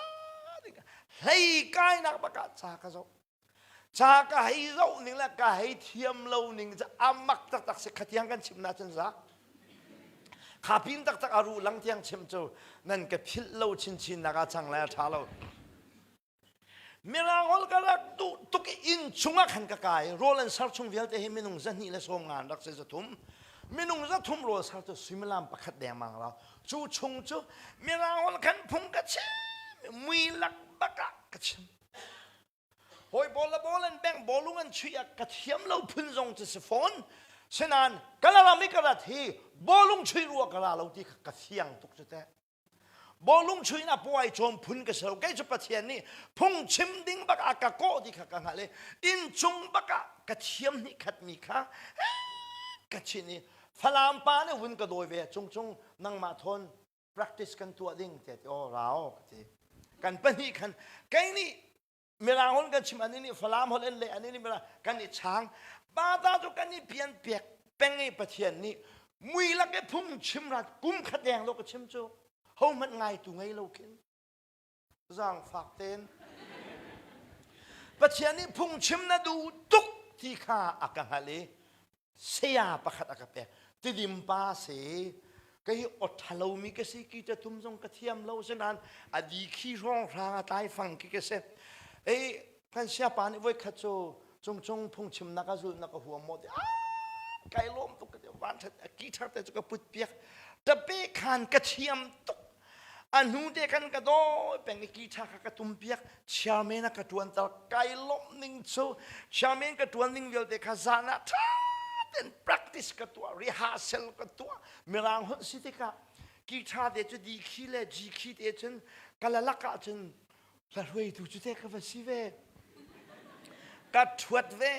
ding hlei kai nak baka ca ka zoh Ca ka hei zoh ning le ka hei thiam lo ning cu a mak taktak si khatiang kan chim na cun za. Kha pin taktak a ruh lang tiang chim cu nan ka philh lo chinchin nak ah cang lai a ṭha lo. Mirang holh ka rak duh tuk i inn chungah khan ka kai rawl an ser chung vialte hi minung zahnih le sawm nga an rak si zathum. Minung zathum rawl ser cu suimilam pakhat dengmang rau. Cu chung cu mirang holh khan phung ka chim mui lak bak ah ka chim. Hawi ball le ball an bengh bawlung an chuih ah ka thiam lo phun zong cu si fawn. Sinain Kalaram i ka rat hi bawlung chuih rua ka ra lo ti kha ka fiang tuk cu teh. Bawlung chuih na puai cawm phun ka si lo. Kei cu Pathian nih phung chim ding bak ah ka kawh ti kha ka hngalh i innchung bak ah ka thiam hnih khat mi kha ka chin i Falam pa nih vun ka dawi ve cung cung nangmah thawn practice kan tuah ding tiah ti aw rao ka ti kan pahnih khan kei nih mirang holh kan chim ani nih falam holh in le ani nih mirang kan i chang pa ta cu kan i pian pek peng i pathian nih mui lak i phung chim rat kum khat deng lo ka chim cu ho hmanh ngai tu ngei lo khin zaangfak tein Pathian nih phungchim na duh tuk ti kha a ka hngalh i saya pakhat a ka pek tidim pa si kei aw ṭhalomi ka si ki tum zong ka thiam lo sinain a di khi hrawng hrang a tlai fang khi ka si ei kan siapa nih voikhat cu cungcung phungchimnak a zulhnak a huam maw ti ah kai lawm tuk ka ti van ṭhat a ki ṭhar te cu ka put piak tape khan ka thiam tuk. A hnu te khan ka dawi peng i ki ṭha kha ka tumpiak. Chairman a ka ṭuanter. Kai lawmh ning cu chairman ka ṭuan ning vialte kha zan ah ṭha tein practice ka tuah, rehearsal ka tuah. Mirang holh si tikah ki ṭha te cu D khi le G khi te cun ka lalak ah cun hla hruaitu cu te ka va si ve. Ka ṭhuat ve.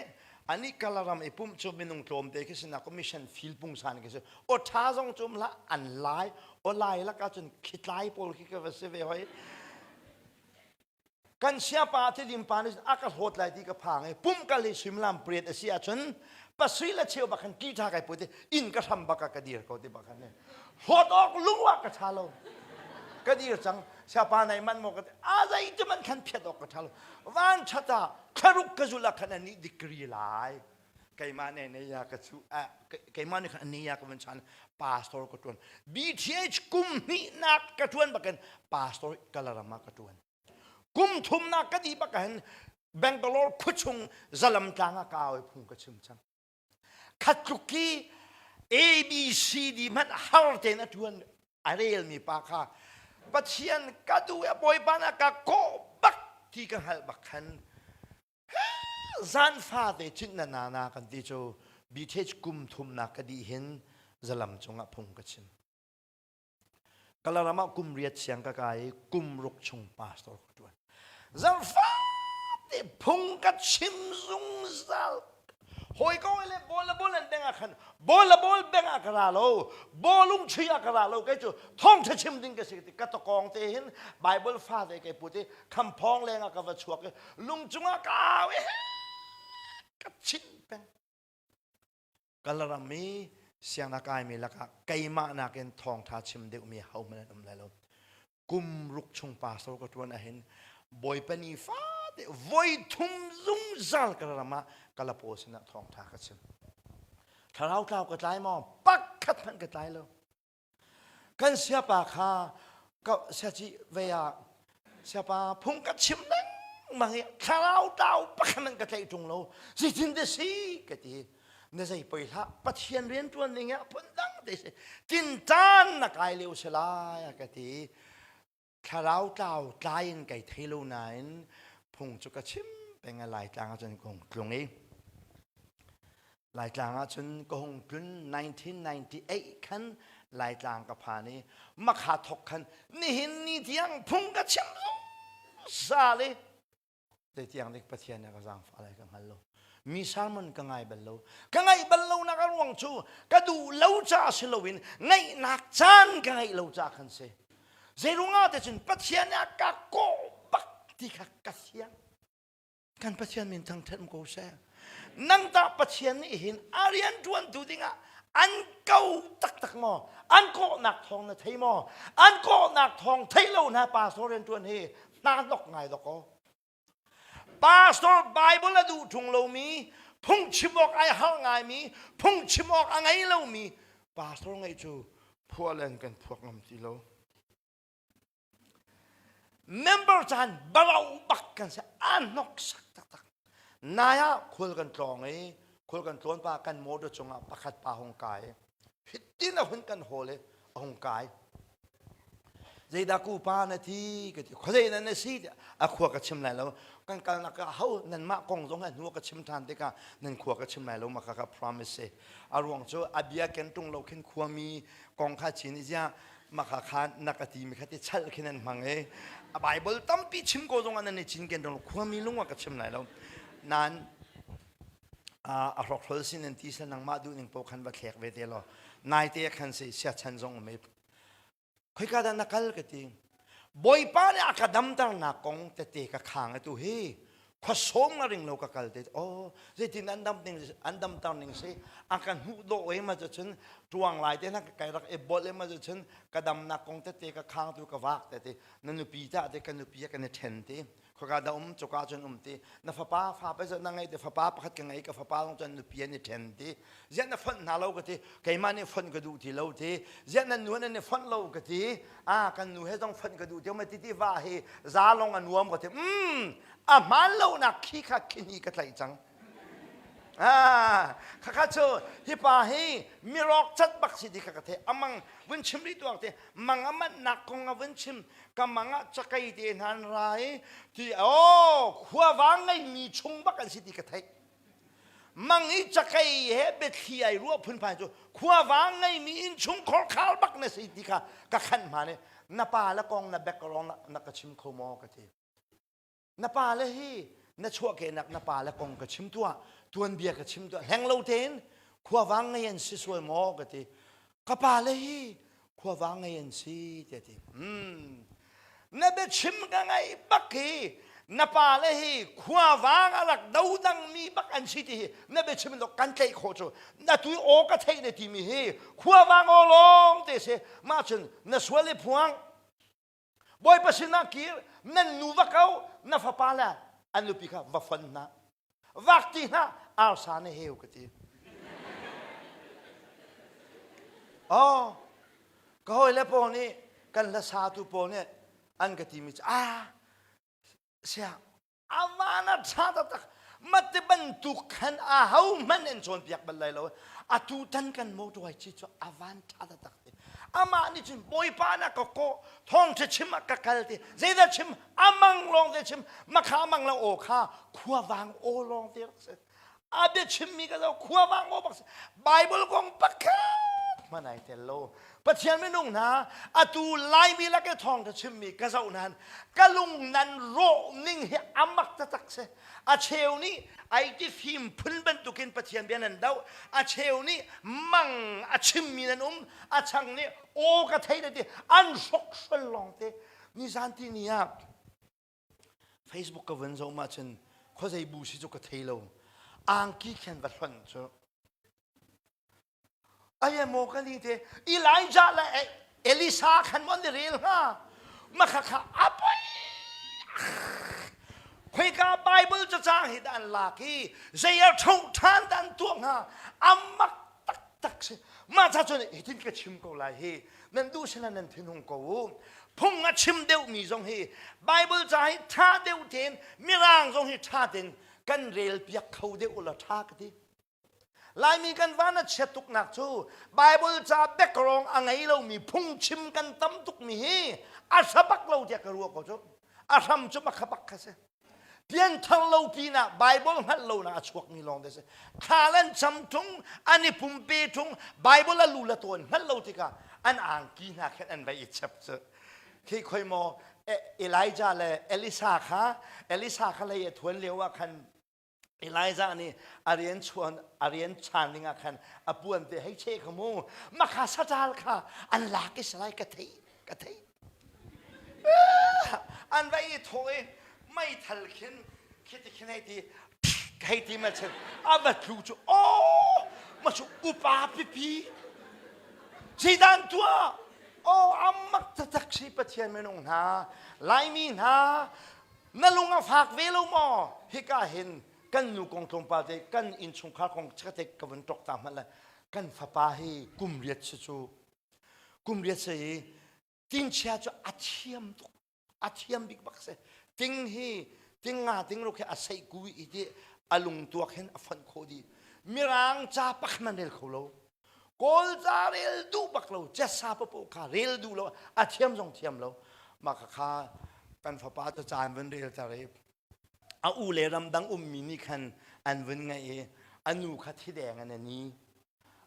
Ani Kalaram i pumh cu minung tlawmte khi si na commission field pungsan khi si. Aw ṭha zong cu um hlah an lai. Aw lai lakah cun khitlai pawl khi ka va si ve hoi. Kan siapa thilim pa nih a ka hlawt lai ti ka phang i pumh kal hi suimilam pariat a si ahcun pasui le cheu bak khan ki ṭha kai put i inn ka hram bak ah ka dir ko ti bak khan hlawt awk lung ah ka ṭha lo. Ka dir cang. Siapa nai man maw ka ti. A zei ti man khan phiat awk ka ṭha lo. Van ṭhat ah thlaruk ka zulh ah khan anih degree lai. Keimah nih ne ya ka chu keimah nih khan ani ya ka van chan pastor ka ṭuan. BTH kum hnihnak ka ṭuan bakin pastor Kalaram ah ka ṭuan. Kum thumnak ka dih bak hin Bangalore khuachung zalam tlang ah ka au i phung ka chim cang. Khat tluk khi A B C D hmanh har tein a ṭuan a relmi pa kha Pathian ka duh i Bawipa na ka kawh bak ti ka hngalh bak khan zan fate chin na na na kan ti cu BTH kum thumnak ka dih hin zalam cungah phung ka chim. Kalaram ah kum riat siang ka kai i kum ruk chung pastor ka ṭuan. Zarhfate phung ka chim zungzal. Hawi ko le bol le bol an beng ah khan bol le bol beng ah ka ra lo, bawlung chui ah ka ra lo kei cu thawngṭha chim ding ka si ka tawkawng te hin Bible fa te kei put i khamphawng leng ah ka va chuak i lung cungah ka au i ka chim peng. Kalaram i sianginn kaimi lakah keimah nakin thawngṭha chim deuhmi hohmanh an um lai lo. Kum ruk chung pastor ka ṭuan ahhin Bawipa ni fate voi thum zungzal ka ram ah kalapaw sinah thawngṭha ka chim. Thlarau tlau ka tlai maw? Pakhat hmanh ka tlai lo. Kan siapa kha ka siaci vei ah siapa phung ka chim lengmang i thlarau tlau pakhat an ka tlaih ṭung lo zeitin te si ka ti na zei poi hlah Pathian rian ṭuan ning ah phun dang te si tinṭan na kai lio si lai a ka ti Thlarau tlau tlai in kai thei lo nain phung cu ka chim peng a Laitlang ah cun ka hung tlung i Laitlang ah cun ka hung tlun 1998 khan Laitlang ka phan i makha thok khan nihin ni tiang phung ka chim zungzal i Zeitiang dik Pathian nih a ka zaangfah lai ka hngal lo. Mi sermon ka ngai bal lo. Ka ngaih bal lonak a ruang cu ka duh lo caah si loin ngaihnak caan ka ngeih lo caah khan si. Zeiruangah te cun Pathian nih a ka kawh bak ti kha ka fiang. Kan Pathian min thangṭhat ko seh. Nang tah Pathian nih hin a rian ṭuantu dingah an ko taktak maw? An kawhnak thawng na thei maw? An kawhnak thawng theih lo hna pastor rian ṭuan hi hna hnok ngai dok aw. Pastor Bible a duh ṭung lomi, phungchim awk ai har ngaimi, phungchim awk a ngei lomi pastor ngeih cu phuah len kan phuak ngam ti lo. Member caan baro bak kan si a hnoksak taktak. Nai ah khual kan tlawng i khual kan tlawn pa kan motor cungah pakhat pa hung kai. Hitin a hun kan hawl i a hung kai. Zeidah ku pa na thi ka ti khuazei nan na si tiah a khua ka chim lai lo kan kalnak ah ho nanmah kong zong a hnu ka chim ṭhan tikah nan khua ka chim lai lo ma kha ka promise si a ruang cu a bia ken ṭung lo khin khuami kong kha chin i ziah maka kha na ka ti mi kha ti chal khin an hmang i a Bible tampi chim ko zong ah nan i cin ken ṭung lo khuami lung ah ka chim lai lo nan a hrokhrol sin an ti sel nangmah duh ning paoh khan va thlek ve te law naite khan si siachan zong um i khoika dah na kal ka ti bawipa nih a ka damternak kong tete ka khang atu hi khuasawm nga ring lo ka kal te oh zeitin an dam ning an damter ning si a ka hnuh dawh e ma cun tuang lai te na kai rak e bol e ma cun ka damnak kong tete ka khang tu ka vak te te na nupi ta te ka nupi ka ni then te khoka dah um cuka cun um ti na fapa fa pe na ngei te fapa pakhat ka ngei ka fapa zong cun nupi an i then ti ziah na fonh hna lo ka ti keimah nih fonh ka duh ti lo ti ziah nan nu nan i fonh lo ka ti a kan nu he zong fonh ka duh ti ma ti ti va hi za long a nuam ka ti mm a hmaan lo nak khi kha khini ka tlaih cang. Ah, khakha cu hi pa hi mirawk cat bak si ti kha ka theih. Amang vun chim rih tuak te mang a manhnak kong a vun chim ka mang ah cakei te hna an ra i ti oh khuavang ngeimi chung bak an si ti ka theih. Mang i cakei he biathli ai ruah phunphai cu khuavang ngeimi innchung khorkhar bak na si ti kha ka khanh hma ne na pa le kong na background na ka chim kho maw ka ti. Na pale hi na chuahkehnak na pale kong ka chim tuah, tuanbia ka chim tuah, hleng lo tein khuavang ngei an si sual maw ka ti. Ka pale hi khuavang ngei an si tiah ti. Hmm. Na biachim ka ngaih bak hi na pale hi khuavang a rak dodangmi bak an si ti hi na biachim in kan tlaih khawh cu na tu aw ka theih na timi hi khuavang aw lawng te si mah cun na sual i phuang Bawipa sinah kir, nan nu va ko, na fapa le an nupi kha va fon hna. Vak ti hna, arsa na heu ka ti. Oh, ka hawile pawl nih kan hlasatu pawl nih an ka timi cu ah sia A van a ṭha taktak. Mate bantuk khan aho hmanh an cawnpiak bal lai lo. Atu tan kan motor ci cu a van ṭha taktak ti. Amah nih cun Bawipa na ka kawh, thawngṭha chim ah ka kal ti. Zeidah chim? Amang lawng te chim. Makha amang lo aw kha khuavang aw lawng te rak si. A bia chimmi ka zo khuavang aw bak si. Bible kong pakhat hmanh ai tel lo. Pathian minung hna atu Laimi lak i thawngṭha chimmi ka zoh nain ka lung nan rawh ning hi a mak taktak si. A cheu nih ai ti fim phun bantukin Pathian bia nan doh. A cheu nih mang a chimmi nan um. A chang nih aw ka thei na ti an hrokhrol lawng te. Nizan ti ni ah Facebook ka vun zoh mah cun khuazei bu si cu ka thei lo. Angki khan va hlonh cu Ai maw kan ni te Elijah le Elisa khan mon ni rel hnga makha kha apoi khoika Bible cacang hi dah an lak i zei a tho than dah an tuah hnga amak taktak si mah ca cun hitin ka chim ko lai hi nan duh sila nan thinhung ko u phung a chim deuh mi zong hi Bible ca hi tha deuh tein mirang zong hi tha tein kan rel piak kho deuh la tha ka ti Laimi kan van a chiat tuknak cu Bible ca background a ngei lomi phungchim kan tam tukmi hi a hra bak lo tiah ka ruah ko cu. A hram cu makha bak kha si. Pianthar lo pinah Bible hngalh lonak a chuakmi lawng te si. Thla an cam ṭung, an i pumpe ṭung, Bible a lu le tawn hngalh lo tikah an angki hna khin an vai i chep cu. Khi khoi maw Elijah le Elisa kha Elisa kha lei a thuan lio ah khan Elijah nih a rian chuan a rian chan ding ah khan a puan te hei che kha mu makha saṭal kha an lak i salai ka thei ka thei an va i thawh i meithal khin khiti khin hei ti hei ti ma chin a va tlu cu oh ma cu upa pipi zeidan tuah oh amak taktak si Pathian minung hna Laimi hna Na lung a fak ve lo maw? Hika hin kan nu kong tlawmpal te kan innchungkhar kong chikkhatte ka vun ṭok ta hmanh le kan fapa hi kum riat si cu kum riat si i tingchia cu a thiam tuk a thiam bik bak si ting hi ting nga ting ruk hi a seih ku i ti a lung tuak hin a fonh khawh dih mirang ca pakhat man rel kho lo Kawl ca rel duh bak lo, cessa papoh kha rel duh lo, a thiam zong thiam lo. Mah kha kha kan fapa cu ca an vun rel tar i a u le ramdang ummi nih khan an vun ngaih i a nu kha thideng an ani.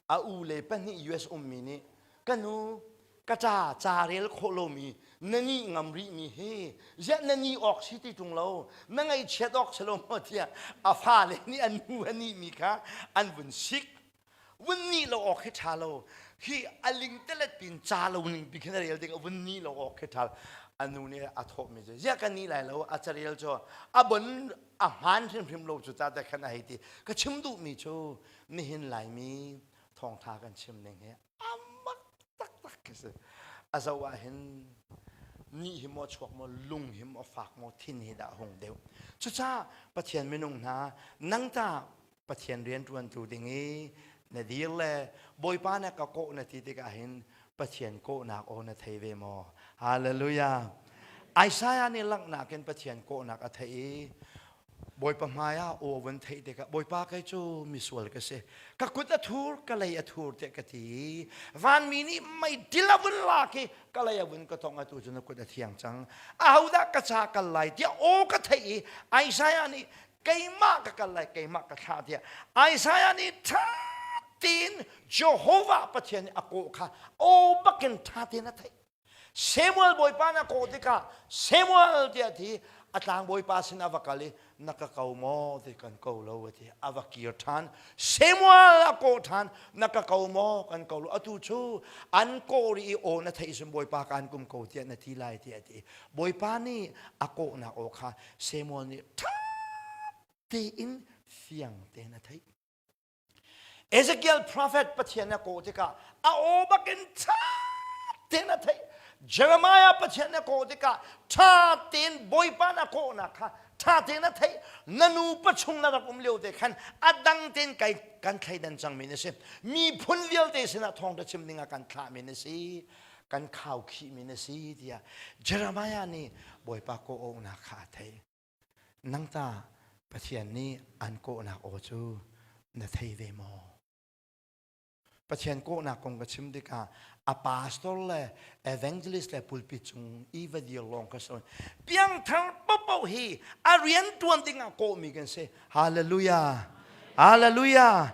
A u le pahnih US ummi nih ka nu ka ca ca rel khawh lomi na nih ngam rihmi hi ziah na nih awk si ti ṭung lo na ngaihchiat awk si lo maw tiah a fale nih an nu a nihmi kha an vun sik vun nih lo awk hi ṭha lo hi a ling telet pin ca lo ning pi khin a rel ding a vun nih lo awk hi ṭha a nu nih a thawhmi cu ziah ka nih lai lo a carel cu a bon a hmaan hrimhrim lo cu ta te khan a hei ti ka chim duhmi cu nihin laimi thawngṭha kan chim ning hi a mak taktak khi si a zoh ah hin ni hi maw chuak maw lung hi maw fak maw thin hi dah hung deuh cucaah Pathian minung hna nang ta Pathian rianṭuantu ding i na dir le Bawipa na ka kawh na ti tikah hin Pathian kawhnak aw na thei ve maw? Hallelujah! Isaiah nih langhnak in Pathian kawhnak a theih i. Bawipa hmai ah aw van theih tikah Bawipa kei cu misual ka si. Ka kut a thur, ka lei a thur tiah ka ti. Vanmi nih meidil a vun lak i ka lei a vun ka tong atu cu na kut a thiang cang. Ahodah ka ca kal lai tiah aw ka theih i Isaiah nih keimah ka kal lai, keimah ka thlah tiah Isaiah nih ṭha tein Jehovah Pathian nih a kawh kha aw bakin ṭha tein a theih. Samuel bawipa na kawh tikah Samuel tiah ti a tlang bawipa sin a va kal i na ka ko maw ti kan ko lo a ti a va kir ṭhan Samuel a kawh ṭhan na ka ko maw kan ko lo atu cu an kawh rih i aw na theih cun bawipa kaan kum ko tiah na ti lai tiah a ti bawipa nih a kawhnak aw kha Samuel nih ṭha tein fiang tein a theih Ezekiel prophet Pathian a kawh tikah a aw bakin ṭha tein a theih. Jeremiah Pathian a kawh tikah ṭha tein Bawipa na kawhnak kha ṭha tein a theih. Na nu pachung na rak um lio te khan a dang tein kai kan thleidan cangmi na si. Miphun vialte sinah thawngṭha chim dingah kan thlahmi na si. Kan khaukhihmi na si tiah Jeremiah nih Bawipa kawh awknak kha a theih. Nang ta Pathian nih an kawhnak aw cu na thei ve maw? Pathian kawhnak kong ka chim tikah a pastor le evangelist le pulpit cung i va dir lawng ka si. Piangthar paohpaoh hi a rian tuan dingah kawhmi kan si. Hallelujah. Hallelujah.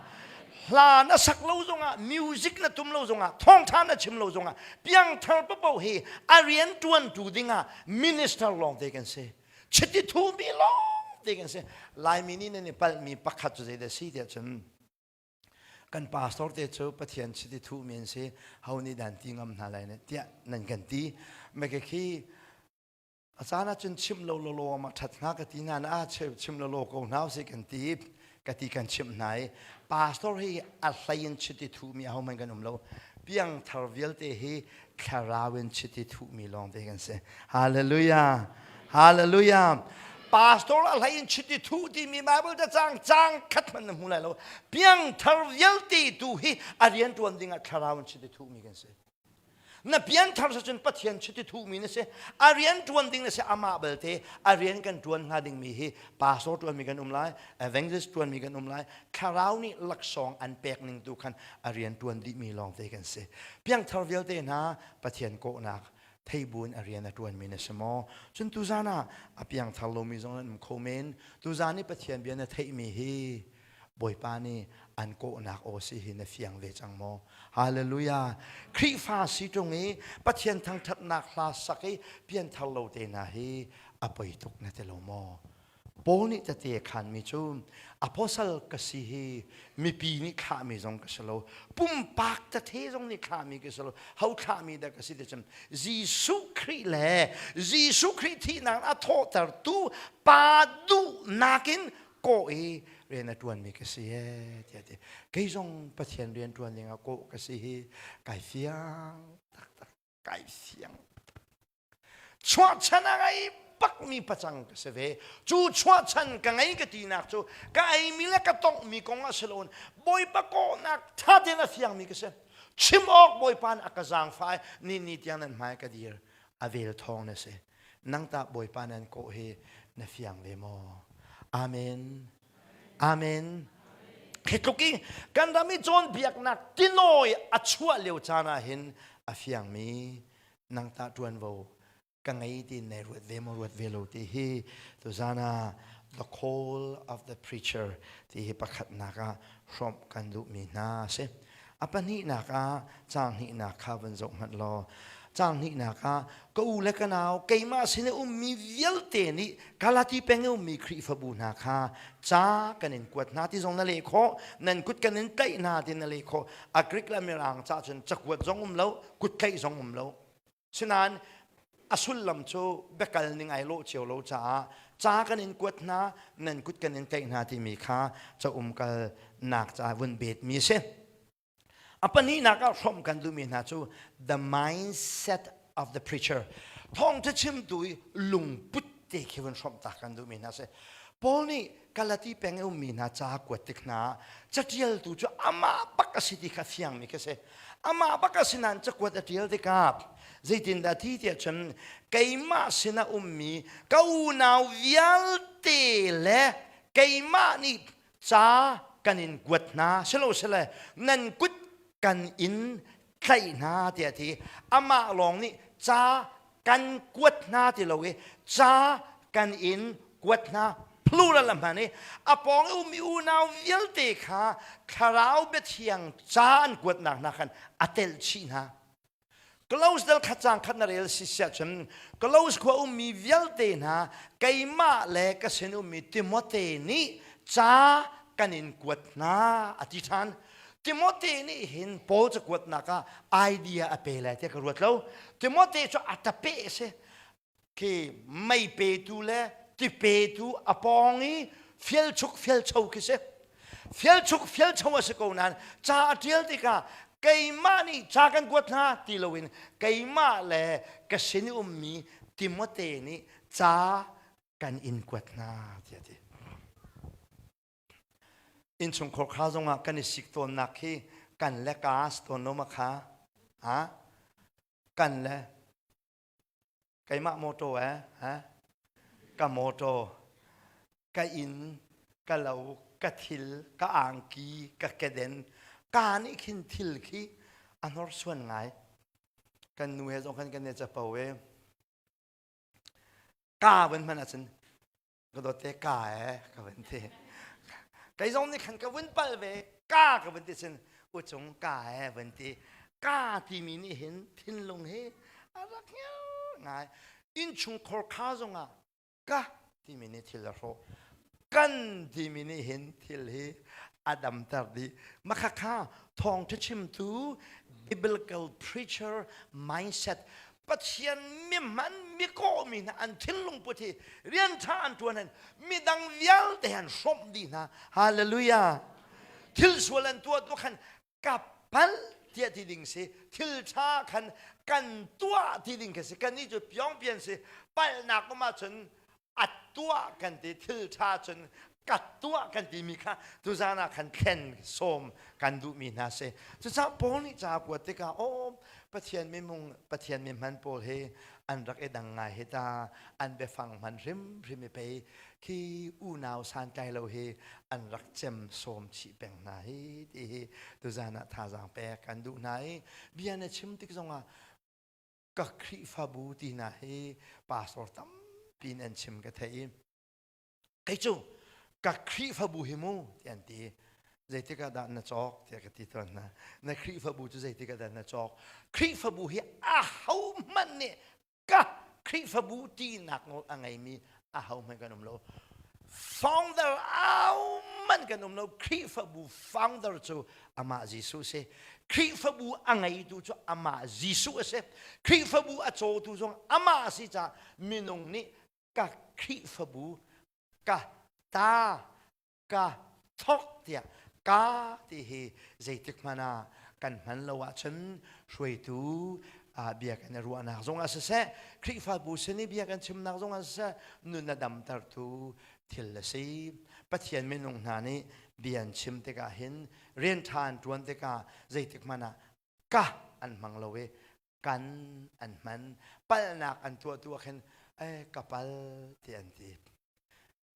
Hla na sak lo zongah, music na tum lo zongah, thawngtha na chim lo zongah, piangthar paohpaoh hi a rian tuantu dingah minister lawng te kan si. Chiti thumi lawng te kan si. Laimi nih nan i palhmi pakhat cu zeidah si tiah cun kan pastor te cu Pathian chiti thuhmi an si ho nih dan ti ngam hna lai ne tiah nan kan ti. Meke khi a caan ah cun chim lo lawlaw ma ṭhat hnga ka ti na na chim lo law ko hna usih kan ti ka ti kan chimh hna i pastor hi a hlei in chiti thuhmi ahohmanh kan um lo piangthar vialte hi thlarau in chiti thuhmi lawng te kan si hallelujah hallelujah pastor a hlei in chiti thuh timi bible ta cang cang khat hmanh na hmu lai lo piangthar vialte tu hi a rian tuan ding ah thlarau in chiti thuhmi kan si Na pianthar cun Pathian chiti thuhmi na si. A rian ṭuan ding na si amah belte a rian kan ṭuan hnga dingmi hi pastor ṭuanmi kan um lai, evangelist ṭuanmi kan um lai, thlarau nih laksawng an pek ning tu khan a rian ṭuan dihmi lawngte kan si. Piangthar vialte hna Pathian kawhnak theibu in a rian a ṭuanmi na si maw? Cun tuzan ah a piangthar lomi zong nan um kho men. Tuzan i Pathian bia na theihmi hi Bawipa nih an kawhnak aw si hi na fiang ve cang maw? Hallelujah! Khrihfa si ṭung i Pathian thangṭhatnak hla sak i pianthar lo te hna hi a poi tuk na ti lo maw? Paul nih tete a khanmi cu apostle ka si hi mipi nih thlahmi zong ka si lo pumpak tete zong nih thlahmi ka si lo ho thlahmi dah ka si ti cun Jesuh Khrih le Jesuh Khrih thihnak a thawhtertu pa duhnak in kawh i rian a ṭuanmi ka si ee tiah ti kei zong Pathian rian ṭuan dingah kawh ka si hi kai fiang taktak kai fiang chuahchan a ngei bakmi pacang ka si ve cu chuahchan ka ngei ka tinak cu ka eimi le ka tonghmi kong a si loin Bawipa kawhnak ṭha tein a fiangmi ka si chim awk Bawipa nih a ka zaangfah i ni ni tiang nan hmai ka dir a vel thawng na si Nang tah Bawipa nan kawh hi na fiang ve maw? Amen. Amen. Hi tluk i kan ram i cawnpiaknak tinawi a chuah lio caan ah hin a fiangmi nang tah ṭuanvo ka ngei ti nai ruat ve maw ruat ve lo ti hi tuzan ah the call of the preacher ti hi pakhatnak ah hrawmh kan duhmi hna a si. A pahnihnak ah caang hnihnak kha van zoh hmanh law caang hnihnak ah ka u le ka nau keimah sin i ummi vialte nih Galati peng i ummi Khrihfabu hna kha ca kan in kuat hna ti zong na leh khawh nan kut kan in tlaih hna ti na leh khawh a Greek le Mirang ca cun cakuat zong um lo kut tlaih zong um lo sinain a sullam cu biakal ning ai lawh cio lo caah ca kan in kuat hna nan kut kan in tlaih hna timi kha ca umkal nak ca vun bet mi a si a pahnihnak ah hrawmh kan duhmi hna cu the mindset of the preacher thawngtha chimtu i lungput te khi vun hrawmh tak kan duhmi hna si Paul nih Galati peng i ummi hna ca kuat tik hna ah catialtu cu amah bak a si ti kha fiangmi khi si amah bak a si nain cakuat a ṭial tikah zeitindah ti tiah cun keimah sinah ummi ka unau vialte le Keimah nih ca kan in kuat hna silosile nan kut kan in tlaih hna tiah a ti. Amah lawng nih ca kan kuat hna ti lo i ca kan in kuat hna plural a hman i a pawng i ummi unau vialte kha thlarau biathiang ca an kuatnak hna khan a telh chih hna. Close dal khat cang khat na rel si siah cun Close khua ummi vialte hna keimah le ka sin ummi Timote nih ca kan in kuat hna a ti ṭhan. Timote nih hin Paul cakuatnak ah idea a pe lai tiah ka ruat lo. Timote cu a tape a si. Khi mei petu le ti petu a pawng i fialchuk fialcho khi si. Fialchuk fialcho a si ko nain ca a ṭial tikah keimah nih ca kan kuat hna ti loin keimah le ka sin i ummi Timote nih ca kan in kuat hna tiah a ti. Innchungkhar kha zongah kan i sik tawnnak hi kan le ka si tawn lo ma kha? Ha? Kan le Keimah mawṭaw eh, ha? Ka mawṭaw, ka inn, ka lo, ka thil, ka angki, ka keden, ka nih khin thil khi a hnorsuan ngai. Kan nu he zong khan kan i capo i ka van hman ahcun ka dawt te ka eh ka van ti. Kei zong nih khan ka vun pal ve ka ka vun ti cun uchung ka eh van ti. Ka timi nih hin thinlung hi a rak hngal ngai. Innchungkhar kha zongah ka timi nih thil a hrawh. Kan timi nih hin thil hi a damter dih. Makhakha thawngṭha chimtu biblical preacher mindset Pathian mihman mikawhmi hna an thinlung put hi rian ṭha an ṭuan an midang vialte han hrawmh dih hna. Hallelujah. Thil sual an tuah tu khan ka palh tiah ti ding si thil ṭha khan kan tuah ti ding khi si kan nih cu piongpian si palhnak um ahcun a tuah kan ti thil ṭha cun ka tuah kan timi kha tuzan ah khan thlen sawm kan duhmi hna si. Cucaah Paul nih ca a kuat tikah aw Pathian mimung Pathian mi hman pawl hi an rak i dang ngai hi ta an biafang hman hrimhrim i pei khi unau santlai lo hi an rak cem sawm chih peng hna hi ti hi tuzan ah thazaang pek kan duh hna i bia na chim tik zongah ka Khrihfabu ti hna hi pastor tampi in an chim ka theih i kei cu ka Khrihfabu hi mu ti an ti. Zeitik ah dah na cawk tiah ka ti tawn hna. Na Khrihfabu cu zeitik ah dah na cawk? Khrihfabu hi ahohmanh nih ka Khrihfabu tinak nawl a ngeimi ahohmanh kan um lo. Founder ahohmanh kan um lo. Khrihfabu founder cu amah Jesuh si. Khrihfabu a ngeitu cu amah Jesuh a si. Khrihfabu a cawtu zong amah a si caah minung nih ka Khrihfabu ka ta ka thawk tiah ka ti hi zeitik hmanh ah kan hman lo ahcun hruaitu bia kan i ruahnak zongah siseh Khrihfabu sin i bia kan chimnak zongah siseh nun a damtertu thil a si. Pathian minung hna nih bia an chim tikah hin rian ṭha an ṭuan tikah zeitik hmanh ah ka an hmang lo i kan an hman. Palhnak an tuah tu ah khin eh ka pal ti an ti.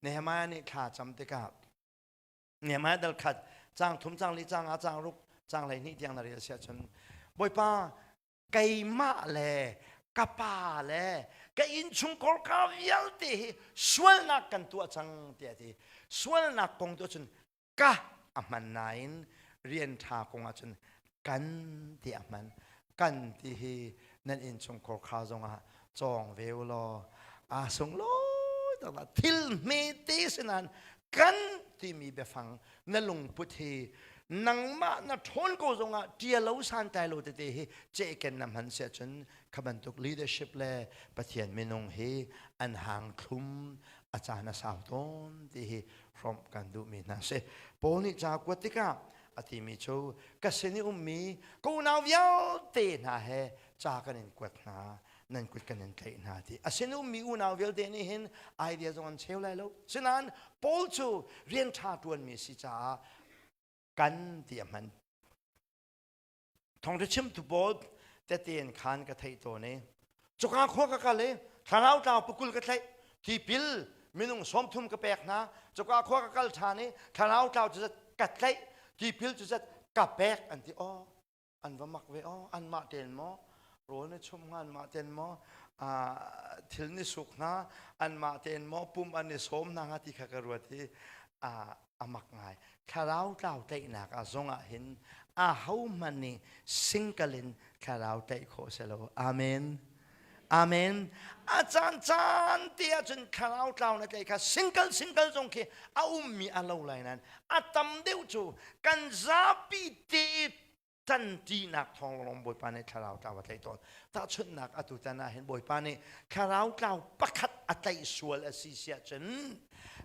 Nehemiah nih thla cam tikah Nehemiah dal khat cang thum cang li cang a cang ruk cang 12 tiang na rel siah cun Bawipa keimah le ka pa le ka innchungkhar ka vialte hi sualnak kan tuah cang tiah ti sualnak kong tu cun ka a hman nain rian ṭha kong ahcun kan ti a hman. Kan ti hi nan innchungkhar kha zongah cawng ve u law aa sunglawi taktak. Thil hmete si nain kan timi biafang na lungput hi nangmah na ṭhawn ko zongah ṭialo santlai lo tete hi cehken na hman si ahcun kha bantuk leadership le Pathian minung hi an hang thlum a caan a sau tawn ti hi hrawmh kan duhmi hna si. Paul nih ca kuat tikah a timi cu ka sin i ummi ka unau vialte hna he ca kan in kuat hna nan kut kan in tlaih hna ti. A sin ummi unau vialte nih hin idea zong an cheu lai lo. Sinain Paul cu rian ṭha ṭuanmi si caah kan ti a hman. Thawngṭha chimtu pawl tete in khan ka theih tawn i cuka khua ka kal i thlarau tlau pakul ka tlaih tipil. Minung 30 ka pek hna. Cuka khua ka kal ṭhan i thlarau tlau cu zat ka tlaih, tipil cu zat ka pek an ti. Aw, an va mak ve aw, anmah tein maw rawl na chumh hnga, anmah tein maw thil ni suk hna, anmah tein maw pum an i sawm hna hnga ti kha ka ruat i a mak ngai. Thlarau tlau tlaihnak ah zong ah hin ahohmanh nih singkal in thlarau tlaih khawh si lo. Amen. Amen. A caan caan te ahcun thlarau tlau na tlaih kha single single zong khi a ummi a lo lai nain a tam deuh cu kan zapi te i ṭanṭinak thawng lawng Bawipa nih thlarau tlau a tlaih tawn. Tahchunhnak atu tan ah hin Bawipa nih thlarau tlau pakhat a tlaih sual a si si ahcun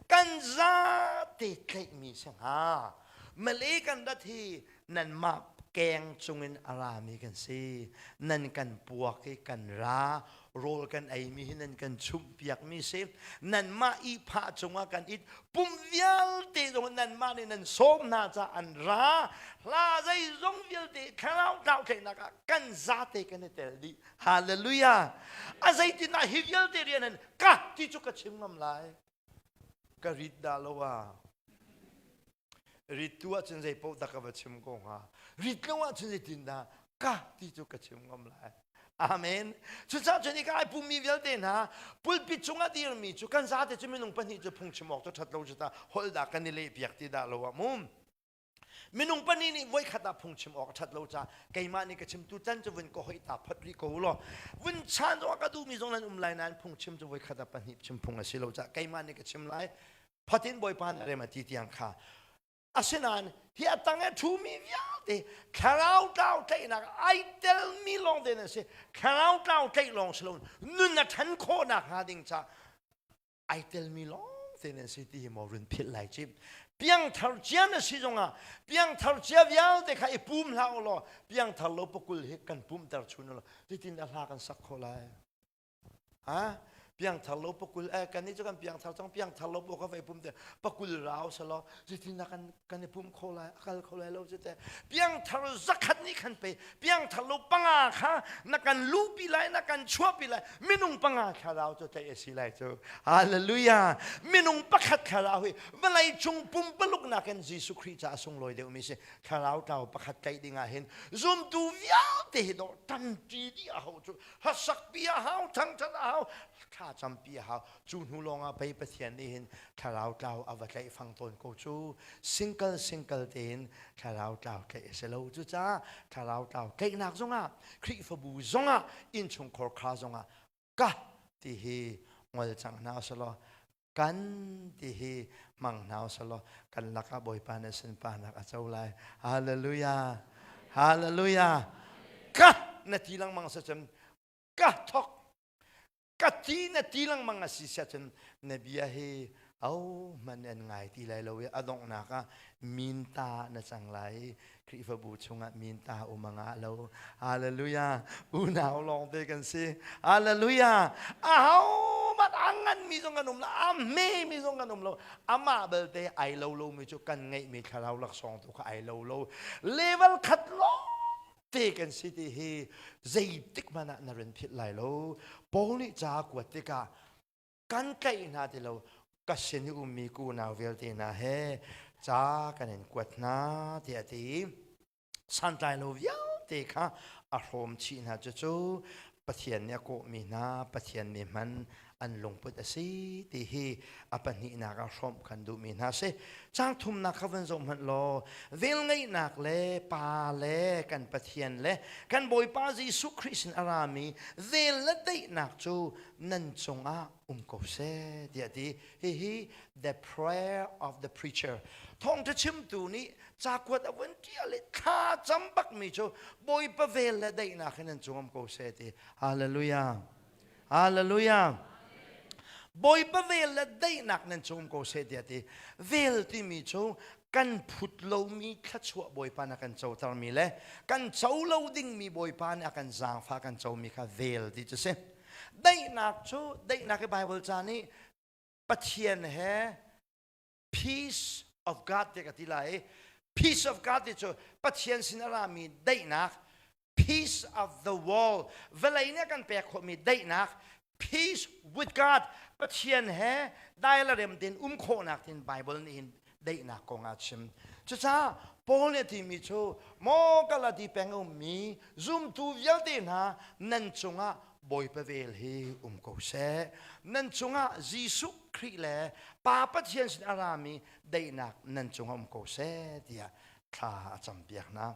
kan zate tlaihmi si hnga. Malay kan rat hi nanmah keng cungin a rami kan si. Nan kan puak i kan ra. Rawl kan eimi hi nan kan chumhpiakmi si. Nanmah ihphah cungah kan it. Pum vialte zong nanmah nih nan sawm hna caah an ra. Hla zeizong vialte thlarau tlau ah kan zate kan i tel dih. Hallelujah. A zeitin ah hi vialte rian an ka ti cu ka chim ngam lai. Ka rit dah lo ah. Rit tu ahcun zei paoh dah ka va chim ko hnga. Rit lo ahcun zeitindah ka ti cu ka chim ngam lai. Amen. Cucaah cun hika ai pummi vialte hna pulpit cungah dirmi cu kan zate cu minung pahnih cu phungchim awk cu ṭhat lo cu ta holh dah kan i lehpiak ti dah lo ah mu. Minung pahnih nih voikhat ah phungchim awk a ṭhat lo caah keimah nih ka chim tu can cu vun ka hoih ta phot rih ko law vun chan zong ka duhmi zong nan um lai nain phungchim cu voikhat ah pahnih chim phung a si lo caah keimah nih ka chim lai. Phatin Bawipa nih rem a ti tiang kha asinain hi a tang i ṭhumi vialte thlarau tlau tlaihnak ai telmi lawng te nan si. Thlarau tlau tlaih lawng si loin nun a ṭhan khawhnak hnga ding ca ai telmi lawng te nan si ti hi maw run philh lai cim. Piangthar cia na si zongah piangthar cia vialte kha i pum hlah u law piangthar lo pakul hi kan pumter chun u law titin a hla kan sak khawh lai. Ha? Piangthar lo pakul eh kan nih cu kan piangthar cang piangthar lo pawl kha vai pum te pakul rau selaw zeitin dah kan kan i pum kho lai a kal kho lai lo cu te piangthar zakhat nih khan pe piangthar lo panga kha na kan luhpi lai na kan chuahpi lai minung panga thlarau cu tlaih a si lai cu hallelujah minung pakhat thlarau hi vawlei cung pumpaluk nakin Jesuh Khrih ca a sunglawi deuhmi si thlarau tlau pakhat tlaih ding ah hin zumtu vialte hi dawh ṭanṭi dih a hau cu Hlasakpi a hau, thangṭhat a hau, thlacampi a hau. Cu hnu lawngah pei Pathian nih hin thlarau tlau a va tlaih fang tawn ko cu. Single single tein thlarau tlau tlaih a si lo. Cucaah thlarau tlau tlaihnak zongah, Khrihfabu zongah, innchungkhar kha zongah ka ti hi ngol cang hna usalaw kan ti hi hmang hna usalaw kan lakah Bawipa nih sunparnak a co lai. Hallelujah. Hallelujah. Ka na ti lengmang si cun ka thok ka ti na ti lengmang a si sia cun na bia hi au man an ngai ti lai lo i a donghnak ah minta na cang lai. Khrihfabu chungah minta um a ngah lo. Hallelujah. Unau lawng te kan si. Hallelujah. Aho mat a nganmi zong kan um lo, a hmemi zong kan um lo. Amah belte ai lo lomi cu kan ngeihmi thlarau laksawng tu kha ai lo lo. Level khat lawng te kan si ti hi zeitik hmanh ah na rin philh lai lo. Paul nih ca a kuat tikah kan tlaih hna ti lo ka sin i ummi unau vialte hna he ca kan in kuat hna tiah a ti santlai lo vialte kha a hrawm chih hna cucu Pathian nih a kawhmi hna Pathian mi hman an lungput a si ti hi a pahnihnak ah hrawmh kan duhmi hna si cang thumnak kha van zoh hmanh law velngeihnak le pa le kan Pathian le kan Bawipa Jesuh Khrih sin a rami vel le daihnak cu nan cungah um ko seh tiah ti. Hihi the prayer of the preacher. Thawngṭha chimtu nih cakuat a vun ṭial i thla cam bakmi cu Bawipa vel le daihnak in nan cung um ko seh ti. Hallelujah. Hallelujah. Bawipa vel le daihnak nan cung um ko seh tiah ti. Vel timi cu kan phut lomi thluachuah Bawipa nih a kan cotermi le kan co lo dingmi Bawipa nih a kan zaangfah kan comi kha vel ti cu si. Daihnak cu daihnak i Bible ca nih Pathian he peace of God ti ka ti lai i peace of God ti cu Pathian sin a rami daihnak, peace of the world, vawlei nih a kan pek khawhmi daihnak. Peace with God, Pathian he dai le rem tein um khawhnak tin Bible nih hin daihnak kong a chim. Cucaah Paul nih a timi cu maw Galati peng ummi zumtu vialte hna nan cungah Bawipa vel hi um ko seh. Nan cungah Jesuh Khrih le Pa Pathian sin a rami daihnak nan cungah um ko seh tiah thla a campiak hna.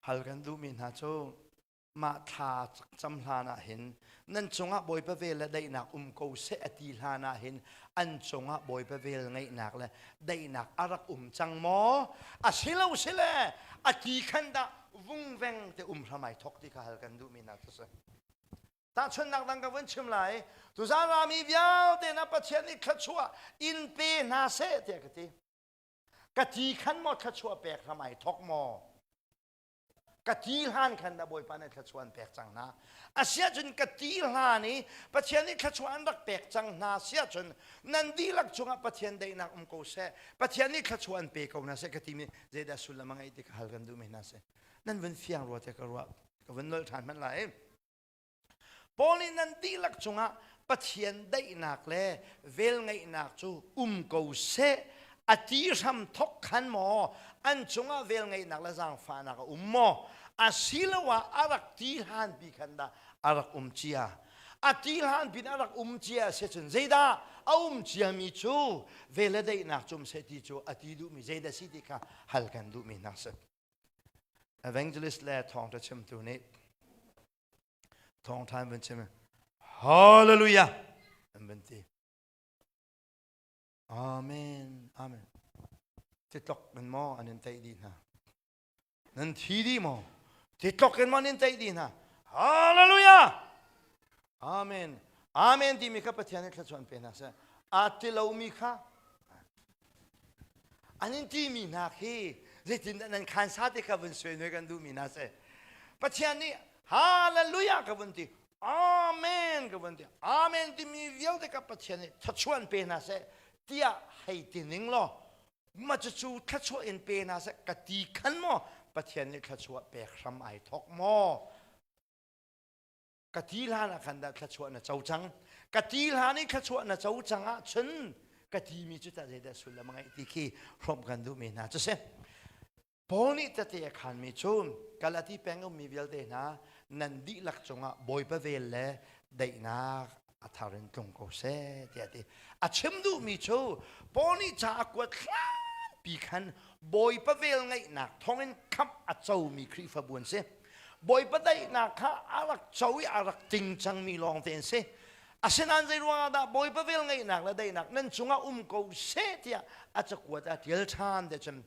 Hal kan duhmi hna cu mah thla cam hlan ah hin nan cungah Bawipa vel le daihnak um ko seh a ti hlan ah hin an cungah Bawipa vel ngeihnak le daihnak a rak um cang maw? A si lo sile a ti khan dah vungveng te um hram ai thok ti kha hal kan duhmi hna cu si. Tahchunhnak dang ka vun chim lai. Tuzaan rami vialte na Pathian nih thluachuah in pe hna seh tiah ka ti. Ka ti khan maw thluachuah pek hram ai thok maw? Ka ti hlan khan dah Bawipa nih thluachuah an pek cang hna. Asiahcun ka ti hlan i Pathian nih thluachuah an rak pek cang hna siahcun nan dihlak cungah Pathian daihnak um ko seh. Pathian nih thluachuah an pe ko hna seh ka timi zeidah sullam a ngeih ti ka hal kan duhmi hna si. Nan vun fiang rua tiah ka ruah. Ka vun nolh ṭhan hmanh lai. Paul nih nan dihlak cungah Pathian daihnak le velngeihnak cu um ko seh a ti hram thok khan maw an cungah velngeihnak le zaangfahnak a um maw asiloah a rak ti hlanpi khan dah a rak um cia a ti hlanpi in a rak um cia si cun zeidah a um ciami cu vel le daihnak cu um seh ti cu a ti duhmi zeidah si ti kha hal kan duhmi hna si Evangelist le thawngṭha chimtu nih thawngṭha an vun chim Hallelujah an vun ti. Amen. Amen. Titlok in maw an in teih dih hna. Nan thi dih maw? Titlok in maw an in teih dih hna. Hallelujah. Amen. Amen timi kha Pathian nih thluachuah an pe hna seh. Aa ti lomi kha an in timi hna khi zeitindah nan khansa ti kha vun suai nuai kan duhmi hna seh. Pathian nih Hallelujah ka vun ti. Amen ka vun ti. Amen timi vialte ka Pathian nih thluachuah an pe hna seh tiah hei ti ning law ma cucu thluachuah in pe hna seh ka ti khan maw Pathian nih thluachuah pek hram ai thok maw Ka ti hlan ah khan dah thluachuah na co cang. Ka ti hlan i thluachuah na co cang ahcun ka timi cu tah zeidah sullam a ngeih ti khi hrawmh kan duhmi hna cu si. Paul nih tete a khanmi cu Galati peng ummi vialte hna nan dihlak cungah Bawipa vel le daihnak a thar in tlung ko seh tiah a ti. A chim duhmi cu Paul nih ca a kuat hlanpi khan Bawipa vel ngeihnak thawngin khamh a comi Khrihfabu an si. Bawipa daihnak kha a rak co i a rak ting cangmi lawngte an si. Asinain zei ruangah dah Bawipa vel ngeihnak le daihnak nan cungah um ko seh tiah a cakuat ah ṭial ṭhan te cun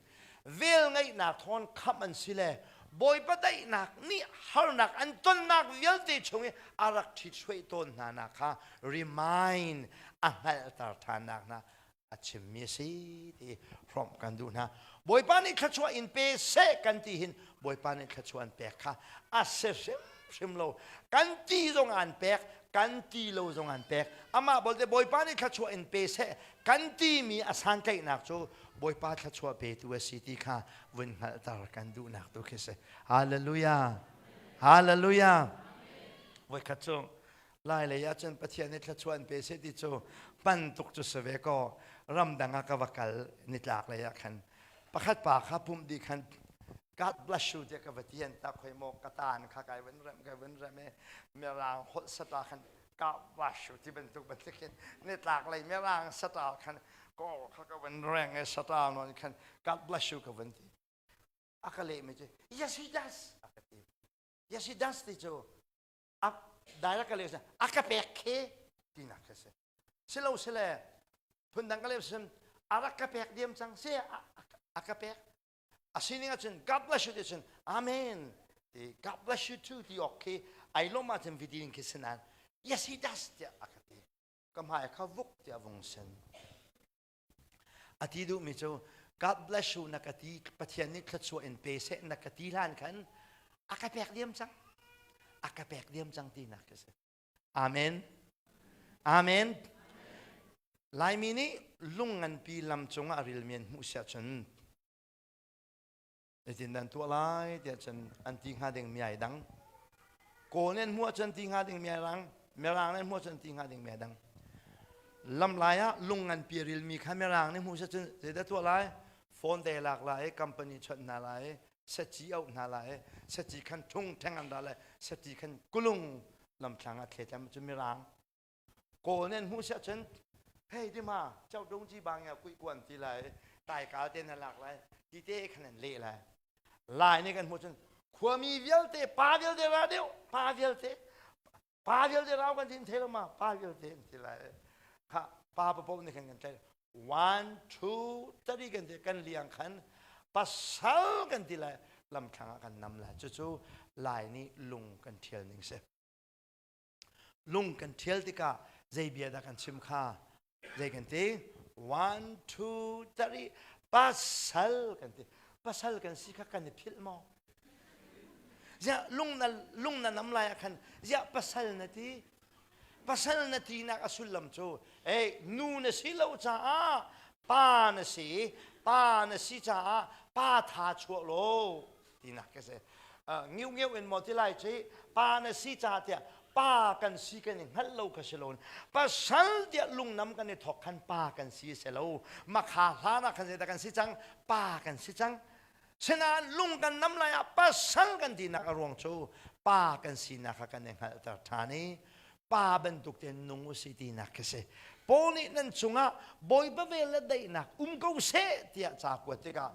vel ngeihnak thawn khamh an si le Bawipa daihnak nih harnak an tonnak vialte chung i a rak ṭhithruai tawn hna nak kha remind a hngalhter ṭhannak hna a chimmi a si ti hrawmh kan duh hna. Bawipa nih thluachuah in pe seh kan ti hin Bawipa nih thluachuah an pek kha a si hrimhrim lo. Kan ti zong an pek, kan ti lo zong an pek. Amah bolte Bawipa nih thluachuah in pe seh kan timi a santlaihnak cu Bawipa thluachuah petu a si ti kha vun hngalhter kan duhnak tu khi si. Hallelujah. Hallelujah. Voikhat cu Lai lei ahcun Pathian nih thluachuah an pe seh ti cu hman tuk cu si ve kaw ramdang ah ka va kal nitlak lei ah khan pakhat pa kha pumh dih khan God bless you tiah ka va ti an ta khoi maw ka taan kha kai vun rem kai vun rem e mirang holh sata khan God bless you ti bantuk bantuk in nitlak lei mirang sata khan ko kha ka vun reng e sata non khan God bless you ka vun ti a ka leh mi cu yes he does a ka ti yes he does ti cu a direct ka leh a ka pek khi tinak khi si silo sile phundang ka leh sim a rak ka pek diam cang si a ka pek a sining ahcun God bless you ti cun amen ti God bless you too ti ok khi ai lom ahcun vidin khi sinan yes he does tiah a ka ti ka hmai kha vuk tiah vung sen A ti duhmi cu God bless you na ka ti Pathian nih thluachuah in pe seh na ka ti hlan khan a ka pek diam cang. A ka pek diam cang tinak khi si. Amen. Amen. Laimi nih lung nganpi lam cungah a rilmi an hmuh siah cun zeitin nan tuah lai tiah cun an ti hnga ding mi ai dang. Kawl nih an hmuh ahcun ti hnga ding mi a rang, Mirang nih an hmuh ahcun ti hnga ding mi a dang. Lamlai ah lung nganpi a rilmi kha Mirang nih hmuh cun zeidah tuah lai? Phone te lak lai, company chawnh hna lai, seci auh hna lai, seci khan ṭhung ṭheng an ra lai, seci khan kulung lamthlang ah thlet cu Mirang. Kawl nih an hmuh siah cun hei dima chau dong ji bang ya kui kuan ti lai, taikal te na lak lai, ti te khan an leh lai. Lai nih kan hmuh cun khuami vialte pa vialte ra deuh, pa vialte pa vialte rau kan tin thei lo ma pa vialte an ti lai kha pa papo nih khan kan tlaih one two three kan ti kan liang khan pasal kan ti lai lamthlang ah kan nam lai cucu lai nih lung kan thial ning si lung kan thial tikah zei bia dah kan chim kha zei kan ti one two three pasal kan ti pasal kan si kha kan i philh maw Ziah lung na lung na nam lai ah khan ziah pasal na ti? Pasal na tinak a sullam cu ei nu na si lo caah pa na si pa na si caah pa tha chuah law tinak ka si. Uh, ngiu ngiu in maw ti lai ci pa na si ca tiah pa kan si kan i hngalh lo kha si lo pasal tiah lungnam kan i thok khan pa kan si si lo makha hlan ah khan zeidah kan si cang pa kan si cang Sinain lung kan nam lai ah pasal kan tinak a ruang cu pa kan sinak kha kan i hngalhter ṭhan i pa bantuk tein nung u si tinak khi si. Paul nih nan cungah Bawipa vel le daihnak um ko seh tiah ca kuat tikah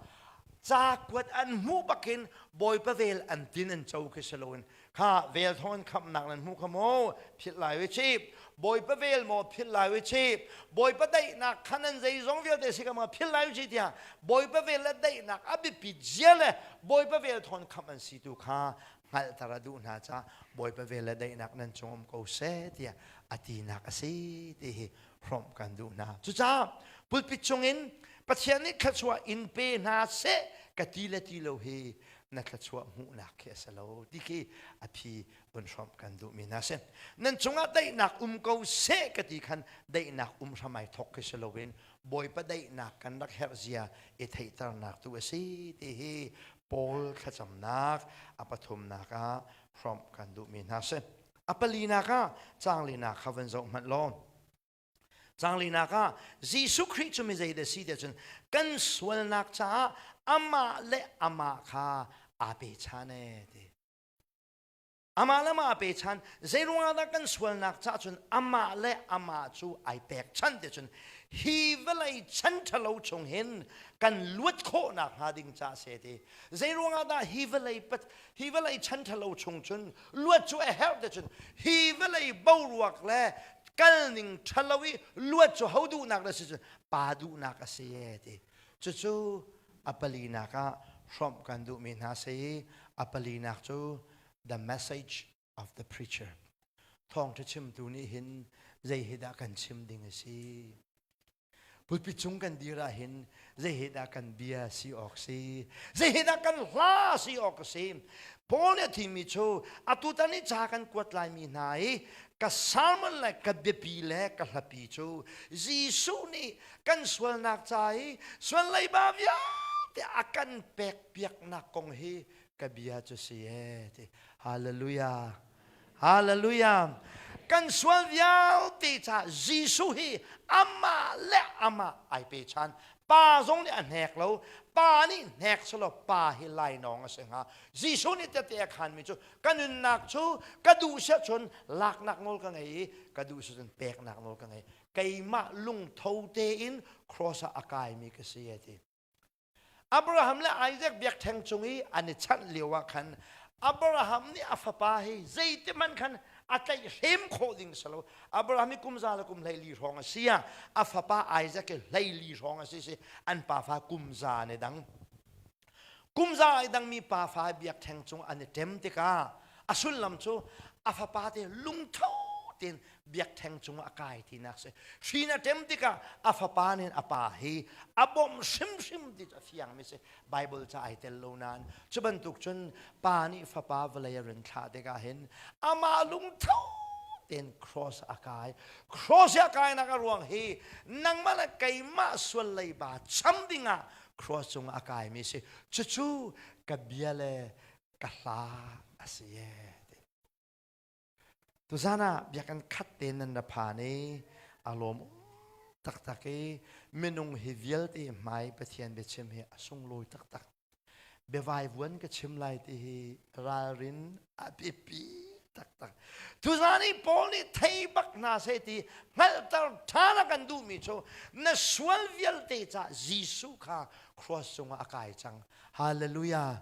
ca kuat an hmuh bakin Bawipa vel an tin an co khi si loin kha vel thawng in khamhnak nan hmu kha maw philh lai u chip Bawipa vel maw philh lai u chip Bawipa daihnak kha nan zeizong vialte si ka maw philh lai u chi tiah Bawipa vel le daihnak a biapit zia le Bawipa vel thawn khamh an si tu kha hngalhter a duh hna caah Bawipa vel le daihnak nan cung um ko seh tiah a tinak a si ti hi hrawmh kan duh hna. Cucaah pulpit chungin Pathian nih thluachuah in pe hna seh ka ti le ti lo hi na thluachuah hmuhnak khi a si lo ti khi a phi vun hrawmh kan duhmi hna si. Nan cungah daihnak um ko seh ka ti khan daihnak um hram ai thok khi si loin Bawipa daihnak kan rak herh zia i theihternak tu a si ti hi Paul thlacamnak a pathumnak ah hrawmh kan duhmi hna si. A palinak ah caanglinak kha van zoh hmanh law Caanglinak ah Jesuh Khrih cu mi zei dah si tiah cun kan sualnak caah amah le amah kha aa pechan ee ti. Amah le amah aa pechan. Zei ruangah dah kan sualnak caah cun amah le amah cu ai pekchanh tiah cun hi vawlei chan ṭhalo chung hin kan luat khawhnak hnga ding caah si ti. Zei ruangah dah hi vawlei hi vawlei chan ṭhalo chung cun luat cu a herh te cun hi vawlei boruak le kalning ṭhalo i luat cu ho duhnak na si cun pa duhnak a si e ti cucu a palinak ah hrawmh kan duhmi hna si a palinak cu the message of the preacher thawngṭha chimtu nih hin zei hi dah kan chim ding a si Pulpit cung kan dir ah hin zei he dah kan bia si awk si zei he dah kan hla si awk a si Paul nih a thimi cu atutan i ca kan kuat laimi hna i ka sermon le ka biapi le ka hlapi cu Jesuh nih kan sualnak ca i sual leiba vialte a kan pek piaknak kong hi ka bia cu si e ti hallelujah Hallelujah. Kan sual vialte ca Jesuh hi amah le amah ai pe chan. Pa zong nih a hnek lo. Pa nih hnek selaw pa hi lainawng a si hnga. Jesuh nih tete a khanmi cu ka nunnak cu ka duh siah cun laknak nawl ka ngei i ka duh siah cun peknak nawl ka ngei. Keimah lungtho tein cross ah a kaimi ka si a ti. Abraham le Isaac biakṭheng cung i an i chanh lio ah khan Abraham nih a fapa hi zeitihmanh khan a tlaihhrem khawh ding si lo. Abraham hi kum za le kum 14 hrawng a si ah a fapa Isaac hi 14 hrawng a si si an pafa kum za an i dang. Kum za ai dangmi pafa biakṭheng cung an i ṭem tikah a sullam cu a fapa te lungtho tein biakṭheng cungah a kai tinak si. Hri na ṭem tikah a fapa nih a pa hi a bawmh hrimhrim ti cu a fiangmi si. Bible ca ai tel lo nain cu bantuk cun pa nih fapa vawlei a run thlah tikah hin amah lungtho tein cross a kai. Cross a kainak a ruang hi nangmah le keimah sual leiba cham dingah cross cungah a kaimi si. Cucu ka bia le ka hla a si e. Tuzan ah biakinn khat te nan ra phan i a lawm taktak i minung hi vialte hmai Pathian biachim hi a sunglawi taktak. Biavaivuan ka chim lai ti hi ralrin a biapi taktak. Tuzan i Paul nih thei bak hna seh ti hngalhter ṭhan a kan duhmi cu na sual vialte cah Jesuh kha cross cungah a kai cang. Hallelujah.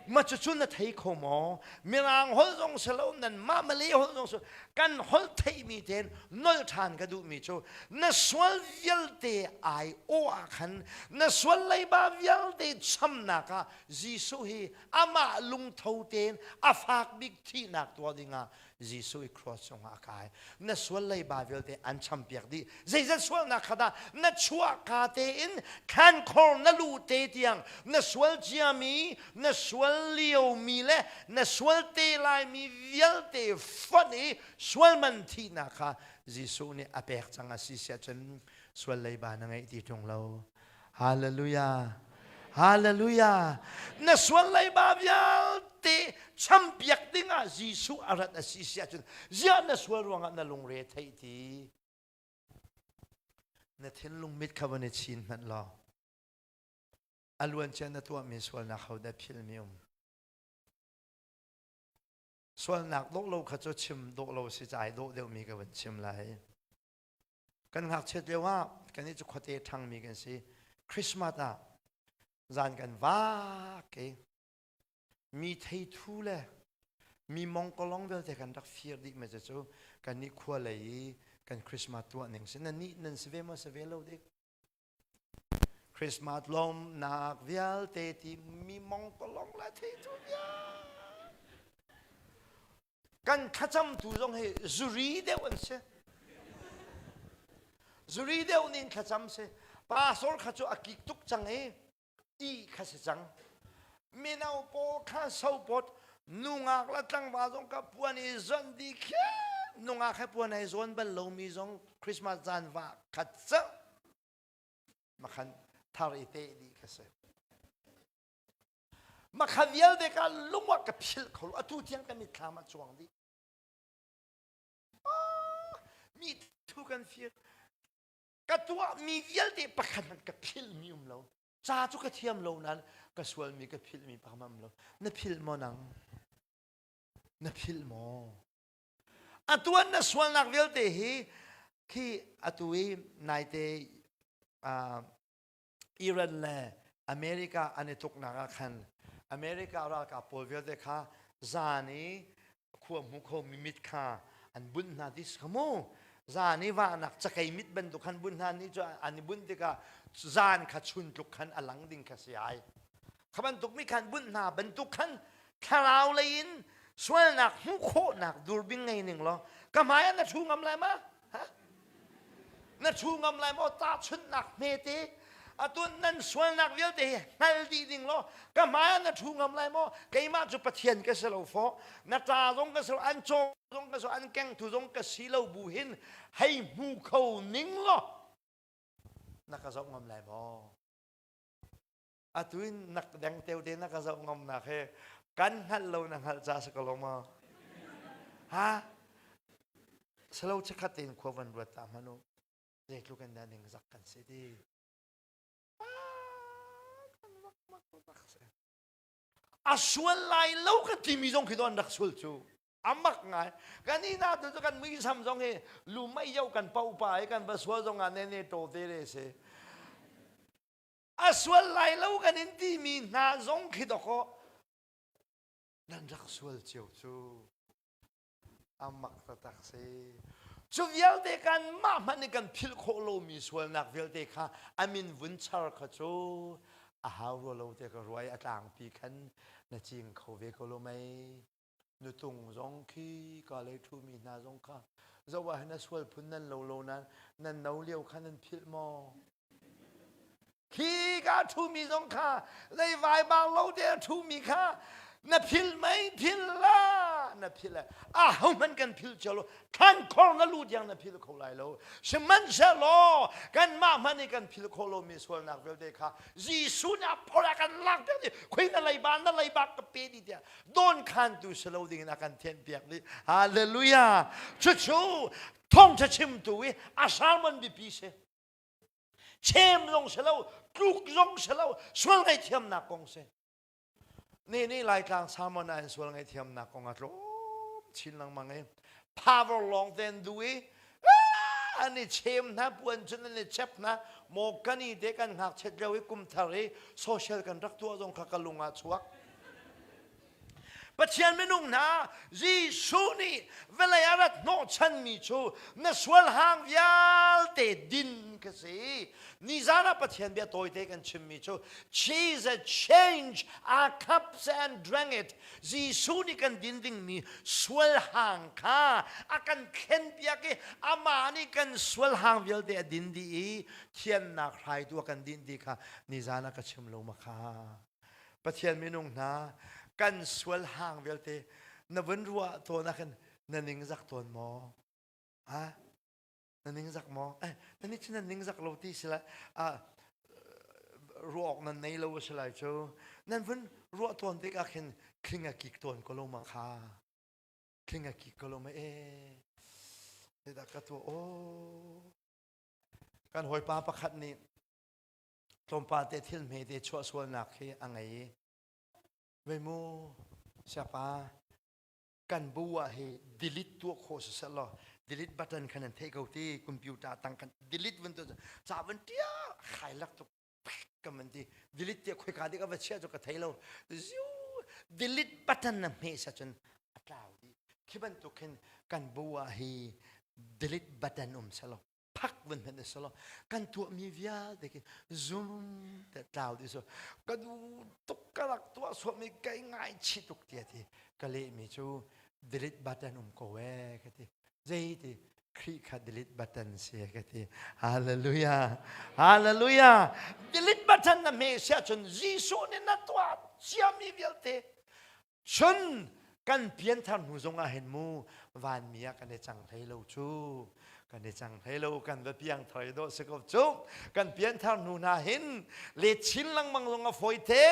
Ma cucu na thei kho maw? Mirang holh zong si lo, nanmah Malay holh zong si kan holh theihmi tein nolh ṭhan ka duhmi cu na sual vialte ai awh ah khan na sual leiba vialte chamnak ah Jesuh hi amah lungtho tein a fak bik thihnak tuah dingah Jesuh i cross cungah a kai. Na sual leiba vialte an champiak dih. Zeizat sualnak kha dah na chuahka tein khankhor na luh te tiang na sual ciami, na sual liomi le na sual te laimi vialte fonh i sual man thihnak kha Jesuh nih a pek cang a si siah cun sual leiba na ngeih ti ṭung lo. Hallelujah. Hallelujah. Na sual leiba vialte champiak dingah Jesuh a rat a si si ahcun ziah na sual ruangah na lungre theih ti? Na thinlung mit kha van i chin hmanh law a luancia na tuahmi sualnak ho dah philmi um? Sualnak dawh lo kha cu chim dawh lo si cai dawh deuhmi ka van chim lai. Kan ngakchiat lio ah kan nih cu khuate ṭhangmi kan si. Christmas ah zan kan vak i mi theithu le mi mongkolong vialte kan rak fir dih me cu kan nih khua lei i kan Christmas tuah ning si. Nan nih nan si ve maw si ve lo dik? Christmas lawmnak vialte ti mi mongkolong le theithu vialte Kan thlacamtu zong hi zuri deuh an si. Zuri deuh nih thlacam si. Pastor kha cu a kik tuk cang i ih kha si cang. Mino pawl kha sopot nungak le tlangval zong ka puan i zonh dih khi nungak he puan ai zawn bal lomi zong Christmas zan va khat cang makhan thar i teh dih kha si. Makha vialte ka lung ah ka philh kho lo. Atu tiang ka mitthlam ah cuang dih. Mi thu kan fir. Ka tuah mi vialte pakhat hmanh ka philh mi um lo. Ca cu ka thiam lo nain ka sual mi ka philh mi pakhat um lo. Na philh maw nang? Na philh maw? Atuan na sualnak vialte hi khi atu i naite uh, Iran le America an i tuknak ah khan America ralkap pawl vialte kha zan i khua hmu khomi mit kha an bunh hna ti si kha mu zan i vahnak cakei mit bantuk khan bunh hna ni cu an i bunh tikah zan kha chun tluk khan a lang ding kha si ai kha bantuk mi khan bunh hna bantuk khan thlarau lei in sualnak hmuh khawhnak durbing ngei ning law ka hmai ah na thu ngam lai ma ha Na thu ngam lai maw tahchunhnak hmete atu nan sualnak vialte hi hngal dih ding law ka hmai ah na thu ngam lai maw keimah cu Pathian ka si lo fawh na ṭa zong ka si lo an caw zong ka si lo an kengtu zong ka si lo bu hin hei hmu kho ning law na ka zoh ngam lai maw atu in nak deng teu te na ka zoh ngam nak he kan hngalh lo na hngalh ca si ko lo maw ha salo chikhat tein khua van ruat ta hmanu zeitluk in dah ningzak kan si ti a sual lai lo ka timi zong khi an rak sual cu amak ngai kan i na tu cu kan muisam zong hi lu mei yo kan pau pa i kan va sual zong ah ne ne to te le si A sual lai lo kan in timi hna zong khi dawkaw nan rak sual cio cu a mak taktak si. Cu vialte kan mah hmanh nih kan philh khawh lomi sualnak vialte kha a min vun char kha cu a hau rua lo te ka ruai a tlangpi khan na cing kho ve ko lo mei. Nutung zong khi ka lei ṭhumi hna zong kha zoh ah hin a sual phun nan lo lo nain nan no lio kha nan philh maw? Khi ka ṭhumi zong kha leivai bang lo te a ṭhumi kha na philh mei philh la. nangmah na philh lai. Ahohmanh kan philh cio lo. Thlankhor na lu tiang na philh kho lai lo. Sihmanhsehlaw kanmah hmanh i kan philh khawh lomi sualnak vialte kha Jesuh nih a phor a kan lak piak dih. Khoi na leiba na leiba ka pe dih tiah dawnkhantu si lo dingin a kan thianhpiak dih. Hallelujah. Cucu thawngṭha chimtu i a sermon biapi si. Chem zong si lo, tluk zong si lo, sual ngaihthiamnak kong si. Ni nih Laitlang sermon ah in sual ngaihthiamnak kong a tlawm chin lengmang i power lawng te an duh i an i chem hna puan cun an i chep hna maw kan i te kan ngakchiat lio i kum thar i social kan rak tuah zong kha ka lung ah chuak. Pathian minung hna Jesuh nih vawlei a rat hnawhchanmi cu na sual hang vialte din ka si. Nizan ah Pathian bia tawite kan chimmi cu Jesus change our cups and drank it. Jesuh nih kan din dingmi sual hang kha a kan thlenpiak i amah nih kan sual hang vialte a din dih i thiannak hraitu a kan dinh ti kha nizan ah ka chim lo ma kha. Pathian minung hna kan sual hang vialte na vun ruah tawn ah khin na ningzak tawn maw? Ha? Na ningzak maw? Eh, na nih cun nan ningzak lo ti si lai. Ah, ruah awk nan nei lo a si lai cu. Nan vun ruah tawn tikah khin thling a kik tawn ko lo ma kha. Thling a kik ko lo ma eh. Zeidah ka tuah? Oh. Kan hawipa pakhat nih tlawmpal te thil hmete chuah sualnak khi a ngei i vei mu siapa kan bu ah hi delete tuah khawh si seh law delete button khan an theih ko ti computer tang kan delete vun tu ca vun tia khai lak tuk ka man ti delete tia khoi ka dik a va chia cu ka thei lo ziu delete button na hme sa cun a tlau di khi bantuk khin kan bu ah hi delete button um selo phak vun hmanh a si lo kan tuahmi vialte khi zum te tlau dih so ka duh tuk ka rak tuah suahmi kai ngaichih tuk tiah ti ka lehmi cu delete button um ko ee ka ti zei ti Khrih kha delete button si ka ti hallelujah hallelujah delete button na hme siah cun Jesuh nih na tuah ciami vialte Cun kan pianthar hnu zongah hin mu vanmi ah kan i cang hlei lo cu kan i cang hlei lo kan va piangthar i dawh si ko cu kan pianthar hnu hna hin let chin lengmang zong a fawi te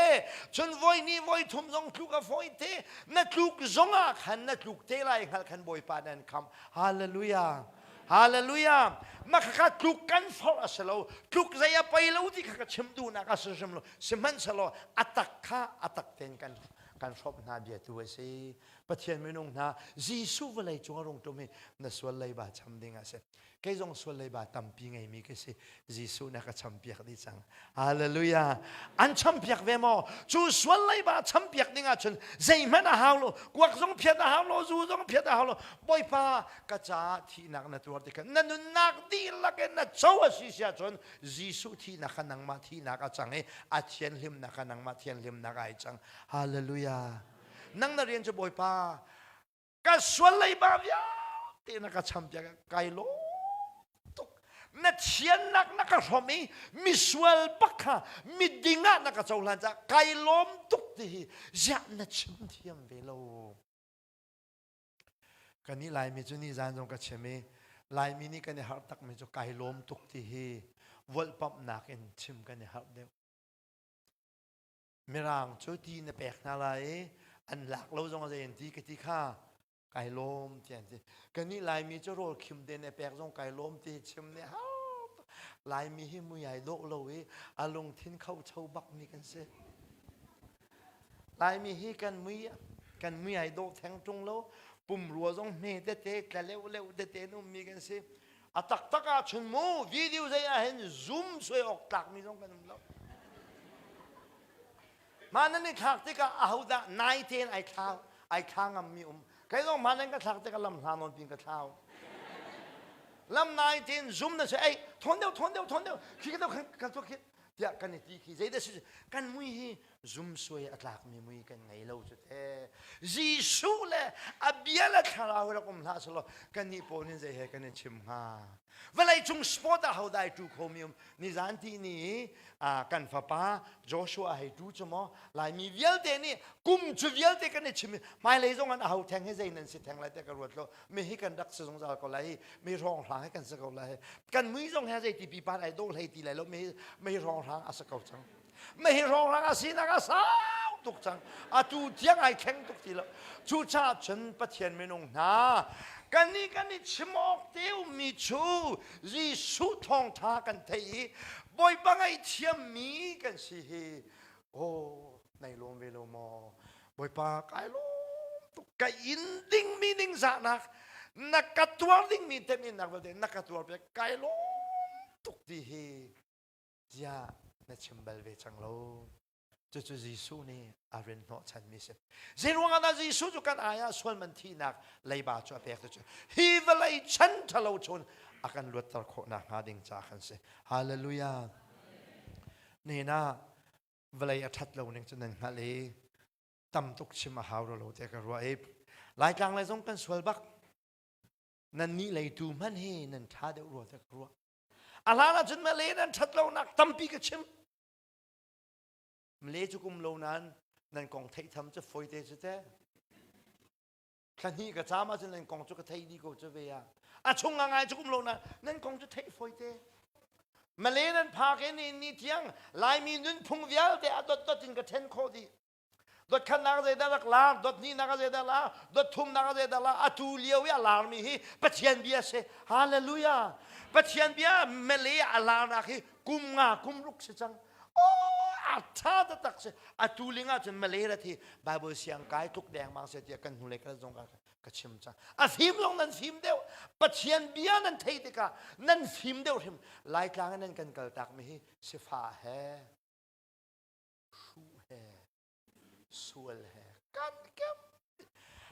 cun voi ni voi thum zong tluk a fawi te na tluk zongah khan na tluk te lai hngal khan Bawipa nan kham hallelujah Hallelujah. Mah kha tluk kan forh a si lo. Tluk zei a pei lo ti kha ka chim duhnak a si hrim lo. Sihmanhsehlaw a tak kha a tak tein kan kan hrawmh hna bia tu a si. Pathian minung hna Jesuh vawlei cung a rung ṭum i na sual leiba cham ding a si. Kei zong sual leiba tampi ngeimi ka si. Jesuh na ka champiak dih cang. Hallelujah. An champiak ve maw? Cu sual leiba champiak ding ahcun zeihmanh a hau lo. Kuak zong phiat a hau lo, zu zong phiat a hau lo. Bawipa ka caah thihnak na tuar tikah na nunnak dihlak in na co a si si ahcun Jesuh thihnak kha nangmah thihnak a cang i a thianhlimnak kha nangmah thianhlimnak ai cang. Hallelujah. Nang na rian cu Bawipa ka sual leiba vialte na ka champiak kai lawm tuk na thiannak na ka hrawm i misual bak kha miding ah na ka cohlan caah kai lawm tuk ti hi ziah na chim thiam ve lo Kannih Laimi cu nizan zong ka chim i Laimi nih kan i harh takmi cu kai lawm tuk ti hi volhpamhnak in chim kan i harh deuh. Mirang cu ti na pek hna lai i an lak lo zong a zei an ti ka ti kha kai lawm ti an ti. Kannih Laimi cu rawl khim te na pek zong kai lawm ti chim nih har Laimi hi mui ai dawh lo i a lungthin kho cho bakmi kan si. Laimi hi kan mui kan mui ai dawh theng ṭung lo pumrua zong hme tete tla leuh leuh tete in ummi kan si a taktak ahcun mu video zei ah hin zoom suai awk tlakmi zong kan um lo mah nan i thlak tikah ahodah nai tein ai thla ai thla ngammi um kei zong mah nan ka thlak tikah lam hla nawn pin ka thlau lam nai tein zoom na si ei thawn deuh thawn deuh thawn deuh khi ka deuh kan tuah khi tiah kan i ti khi zeidah si kan mui hi. Zumsuai a tlakmi mui kan ngei lo cu te. Jesuh le a bia le thlarau rak um hlah selaw kannih pawl nih zei he kan i chim hnga. Vawleicung sport ah hodai tu khomi um nizan ti ni kan fapa Joshua hei tu cu maw Laimi vialte nih kum cu vialte kan i chim hmailei zong an aho theng hi zei nan si theng lai te ka ruat lo mi hi kan rak si zungzal ko lai mi hrawng hrang hi kan si ko lai kan mui zong he zei ti pipan ai dawh hlei ti lai lo mi mi hrawng hrang a si ko cang Mei hrawnghrang a sinak a sau tuk cang. Atu tiang ai thleng tuk ti lo. Cucaah cun Pathian minung hna kannih kan i chim awk te ummi cu Jesuh thawngṭha kan theih i Bawipa ngaihthiammi kan si hi aw nai lawm ve lo maw? Bawipa kai lawm tuk ka in dingmi ningzahnak na ka tuar dingmi teminnak vialte na ka tuar piak kai lawm tuk ti hi Ziah na chim bal ve cang lo? Cucu Jesuh nih a rin hnawhchanmi si. Zeiruang ah dah Jesuh cu kan ai ah sual man thihnak leiba cu a pek cu hi vawlei chan ṭhalo chun a kan luatter khawh nakhnga ding ca kan si. Hallelujah. Nihin ah vawlei a ṭhat lo ning cu nan hngalh i tam tuk chim a hau lo te ka ruah i Laitlang lei zong kan sual bak. Nan nih leitu hmanh hi nan ṭha deuh rua te ka ruah. A hlan ahcun Malay nan ṭhat lonak tampi ka chim. Malay cu kum lo nain nan kong theih tham cu fawite cu te. Thla hnih ka caam ahcun nan kong cu ka thei dih ko cu ve ah. A chung nga ngai cu kum lo nain nan kong cu theih fawite. Malay nan phak in ni tiang Laimi nunphung vialte a dotdot in ka ṭhen khawh dih. Dot khatnak zeidah rak lar, dot hnihnak zeidah lar, dot thumnak zeidah lar, atu lio i a larmi hi Pathian bia si. Hallelujah. Pathian bia Malay a larnak hi kum nga kum ruk si cang. Oh, a tha taktak si. Atu ling ahcun Malay rat hi Bible siang kai tluk dengmang se tiah kan hnulei kal zong ka chim cang. A fim zong nan fim deuh. Pathian bia nan theih tikah nan fim deuh hrim. Laitlang in nan kan kaltak mi hi sifa he hruh he sual he kan kem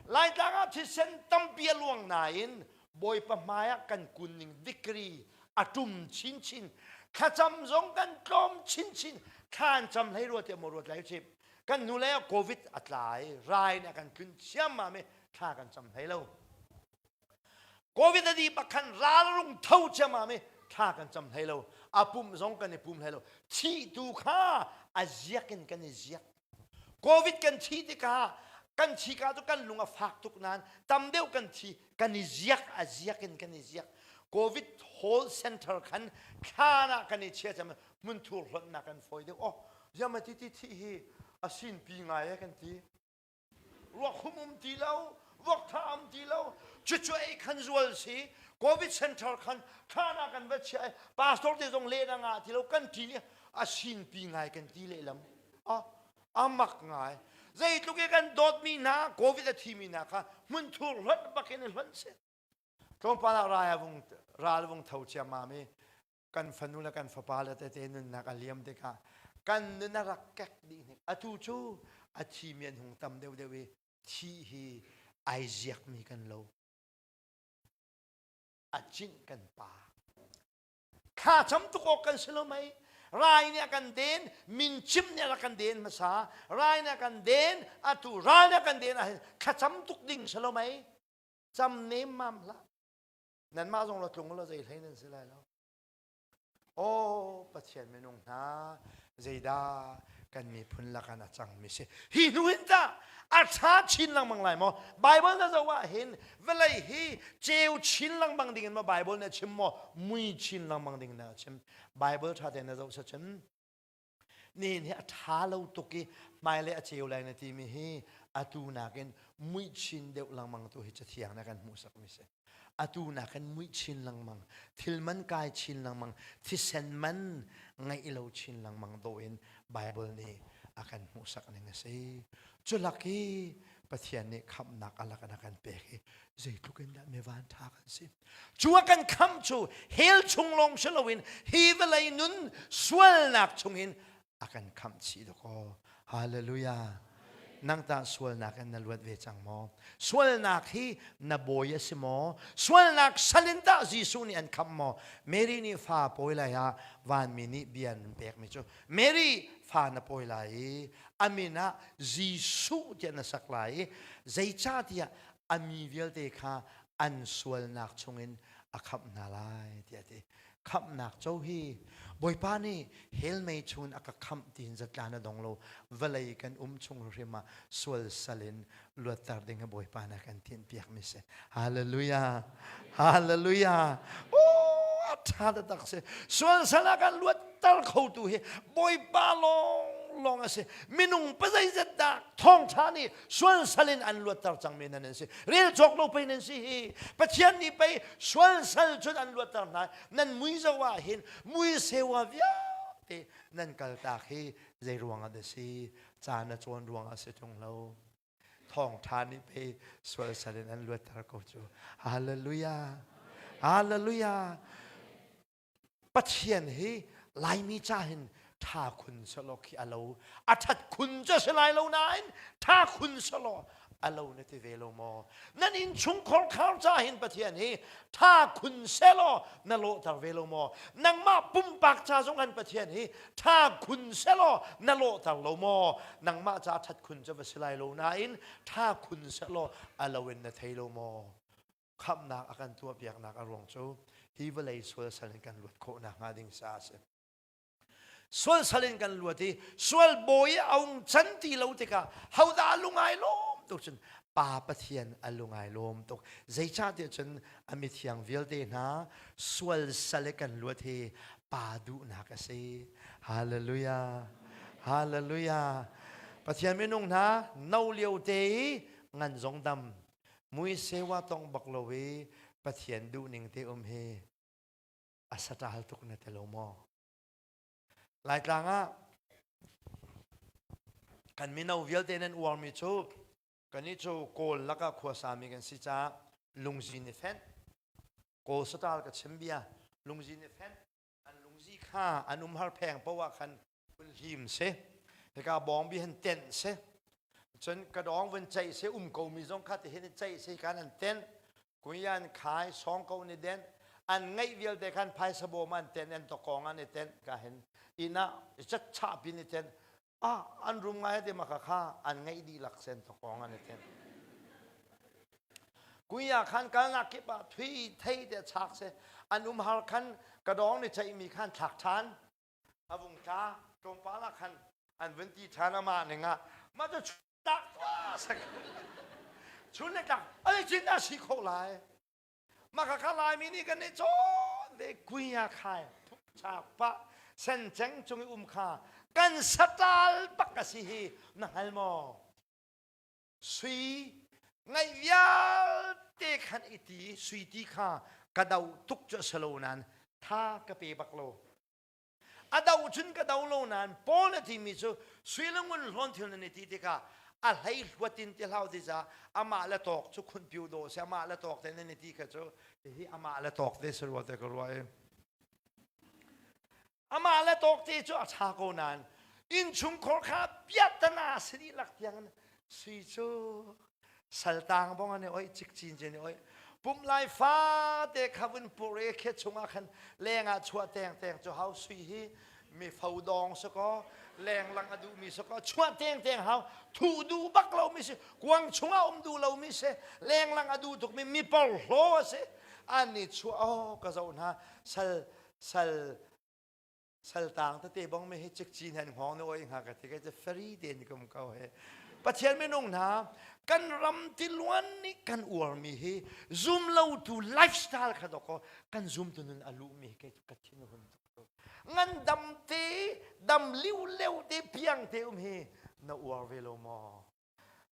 Laitlang ah thisen tampi a luang nain Bawipa hmai ah kan kun ning degree a tum chinchin thlacam zong kan tlawm chinchin thla an cam hlei rua tiah maw ruat lai chim kan hnu lei ah covid a tlai rai nih a kan tlun ciammam i thla kan cam hlei lo Covid a dih bak khan ral rung tho ciammam i thla kan cam hlei lo. A pum zong kan i pum hlei lo. Thih tu kha a ziak in kan i ziak. Covid kan thi tikah kan thi ka cu kan lung a fak tuk nain tam deuh kan thi kan i ziak a ziak in kan i ziak. Covid hall center khan thlan ah kan i chia cam hmunthur hlonhnak kan fawi deuh. Oh, ziam ti ti thi hi a sin pi ngai e kan ti. Ruakhum um ti lo, vok tha um ti lo, cucu ei khan zual si, Covid center khan thlan ah kan va chiah i pastor te zong leh na ngah ti lo, kan ṭi i a sinpi ngai kan ti lehlam. A, a mak ngai. Zeitluk i kan dawtmi hna, Covid a thimi hna kha hmunthur hlonh bak in i hlonh si. Tlawmpal ah rai a vung, ral vung tho ciammam i kan fanu le kan fapa le tete nunnak a liam tikah kan nun a rak kek dih hnik atu cu a thimi an hung tam deuhdeuh i thih hi ai ziakmi kan lo a cinh kan pa thla cam tuk awk kan si lo mei rai nih a kan den mincim nih a rak kan den hmasa rai nih a kan den atu ral nih a kan den ahhin thlacam tuk ding si lo mei cam nem mam hlah Nanmah zong la tlung law zei hlei nan si lai lo. Aw Pathian minung hna zeidah kan miphun lakan a cangmi si. Hi hnu hin tah a ṭha chin lengmang lai maw? Bible na zoh ah hin vawlei hi ceu chin lengmang ding in maw Bible na chim maw mui chin lengmang ding na chim? Bible ṭha tein na zoh sacun nihin hi a ṭha lo tuk i hmailei a ceu lai na timi hi atu nakin muih chin deuh lengmang tu hi cathiang na kan hmuhsakmi si atu nakin muih chin lengmang thil man kai chin lengmang thisen man ngeih lo chin lengmang dawh in Bible nih a kan hmuhsak ning a si culak i Pathian nih khamhnak a lak in a kan pek i zeitluk in dah mi van ṭha kan si Cu a kan khamh cu hell chung lawng si loin hi vawlei nun sualnak chungin a kan khamh chih dakaw. Hallelujah. Nang tah sualnak in na luat ve cang maw? Sualnak hi na bawi a si maw? Sualnak sal in tah Jesuh nih an khamh maw? Mary nih fa pawi lai ah vanmi nih bia an pekmi cu Mary fa na pawi lai i a min ah Jesuh tiah na sak lai i zeicahtiah a mi vialte kha an sualnak chungin a khamh hna lai tiah a ti. Khamhnak co hi Bawipa nih hell mei chungin a ka khamh tiin zatla na dong lo. Vawlei kan um chung hrim ah sual sal in luatter ding hi Bawipa nih a kan tinhpiakmi si. Hallelujah. Hallelujah. Oh, a ṭha taktak si. Sual sal ah kan luatter khotu hi Bawipa lawng lawng a si. Minung pazeizat dah thawngṭha nih sual sal in an luatter cangmi nan an si. Rel cawk lo pei nan si hi. Pathian nih pei sual sal cun an luatter hna. Nan mui zo ah hin mui sewa vialte nan kaltak hi zei ruang ah dah si? Ca na cawn ruang ah si ṭung lo. Thawngṭha nih pei sual sal in an luatter ko cu. Hallelujah. Hallelujah. Pathian hi Laimi ca hin ṭha khun selaw khi a lo. A ṭhat khun cu a si lai lo nain ṭha khun selaw a lo na ti ve lo maw? Nan innchungkhar khar ca hin Pathian hi ṭha khun selaw na lawhter ve lo maw? Nangmah pumpak ca zong an Pathian hi ṭha khun selaw na lawhter lo maw? Nangmah ca ṭhat khun cu va si lai lo nain ṭha khun selaw a lo in na thei lo maw? Khamhnak a kan tuahpiaknak a ruang cu hi vawlei sual sal in kan luat khawh nakhnga ding sa a si. Sual sal in kan luat i sual bawi a ung can ti lo tikah hodah a lungai lawm tuk cun Pa Pathian a lungai lawm tuk. Zeicahtiah cun a mithiang vialte hna sual sal i kan luat hi Pa duhnak a si. Hallelujah. Hallelujah. Pathian minung hna no lio te i ngan zong dam mui sewa tong bak lo i Pathian duhning te um hi a saṭal tuk na ti lo maw? Laitlang ah kan mino vialte nan uarmi cu kannih cu Kawl lakah khuasami kan si caah lungzi ni fenh Kawl saṭal ka chim bia lungzi ni fenh an lungzi kha an umhar pheng poah khan vun hlim si hika bawngbi han tenh si cun ka dawng vun ceih si um ko mi zong kha ti hin ceih si kan an tenh kuyan khai song ko ni den an ngeih vialte khan phaisa bawm an tenh an tokong an i tenh ka hin inn ah chat chah pin i tenh ah an rum ngai te ma kha kha an ngeih dihlak sen tokong an i tenh kuya khan kalnak kip ah thui thei te chak se an umhar khan ka dawng ni ceih mi khan thlak than a vung tla tlawmpal ah khan an vun ti ṭhan amah ning ah mah cu tak sak chun le tlak ai cin a si kho lai mah kha kha laimi nih kan i cawn ve kuia khai chak pa sen cheng cung i um kha kan satal bak a si hi na hngal maw sui ngaih vialte khan i ti sui ti kha ka do tuk cu a si lo nain tha ka pe bak lo A do cun ka do lo nain Paul a timi cu sui le ngun hlawn thil nan i ti tikah a hlei hluat in ti hlau ti ca amah le tawk cu khunh piu dawh si amah le tawk te nan i ti kha cu hihi amah le tawk te si rua te ka ruah i amah le tawk te cu a ṭha ko nain innchungkhar kha piahtana si dihlak tiang in sui cu saltang bong an i oih cikcin cin i oih pum lai fate kha vun pur i khe chungah khan leng ah chuah teng teng cu hau sui hi mi fo dong si ko leng lang a duh mi si ko chuah teng teng hau thu duh bak lo mi si kuang chungah um duh lo mi si leng lang a duh tuk mi mi porhlaw a si an ni chuah oh ka zoh hna sal sal saltang tete bong me hi cikcin han hngong ne oi hnga ka ti ka che feri te ni kum ko he Pathian minung hna kan ram tiluan nih kan uar mi hi zum lo tu lifestyle kha doko kan zum tu nun alu mi ke ka thin hun tuk ngan dam te dam liu leu te piang te um hi na uar ve lo maw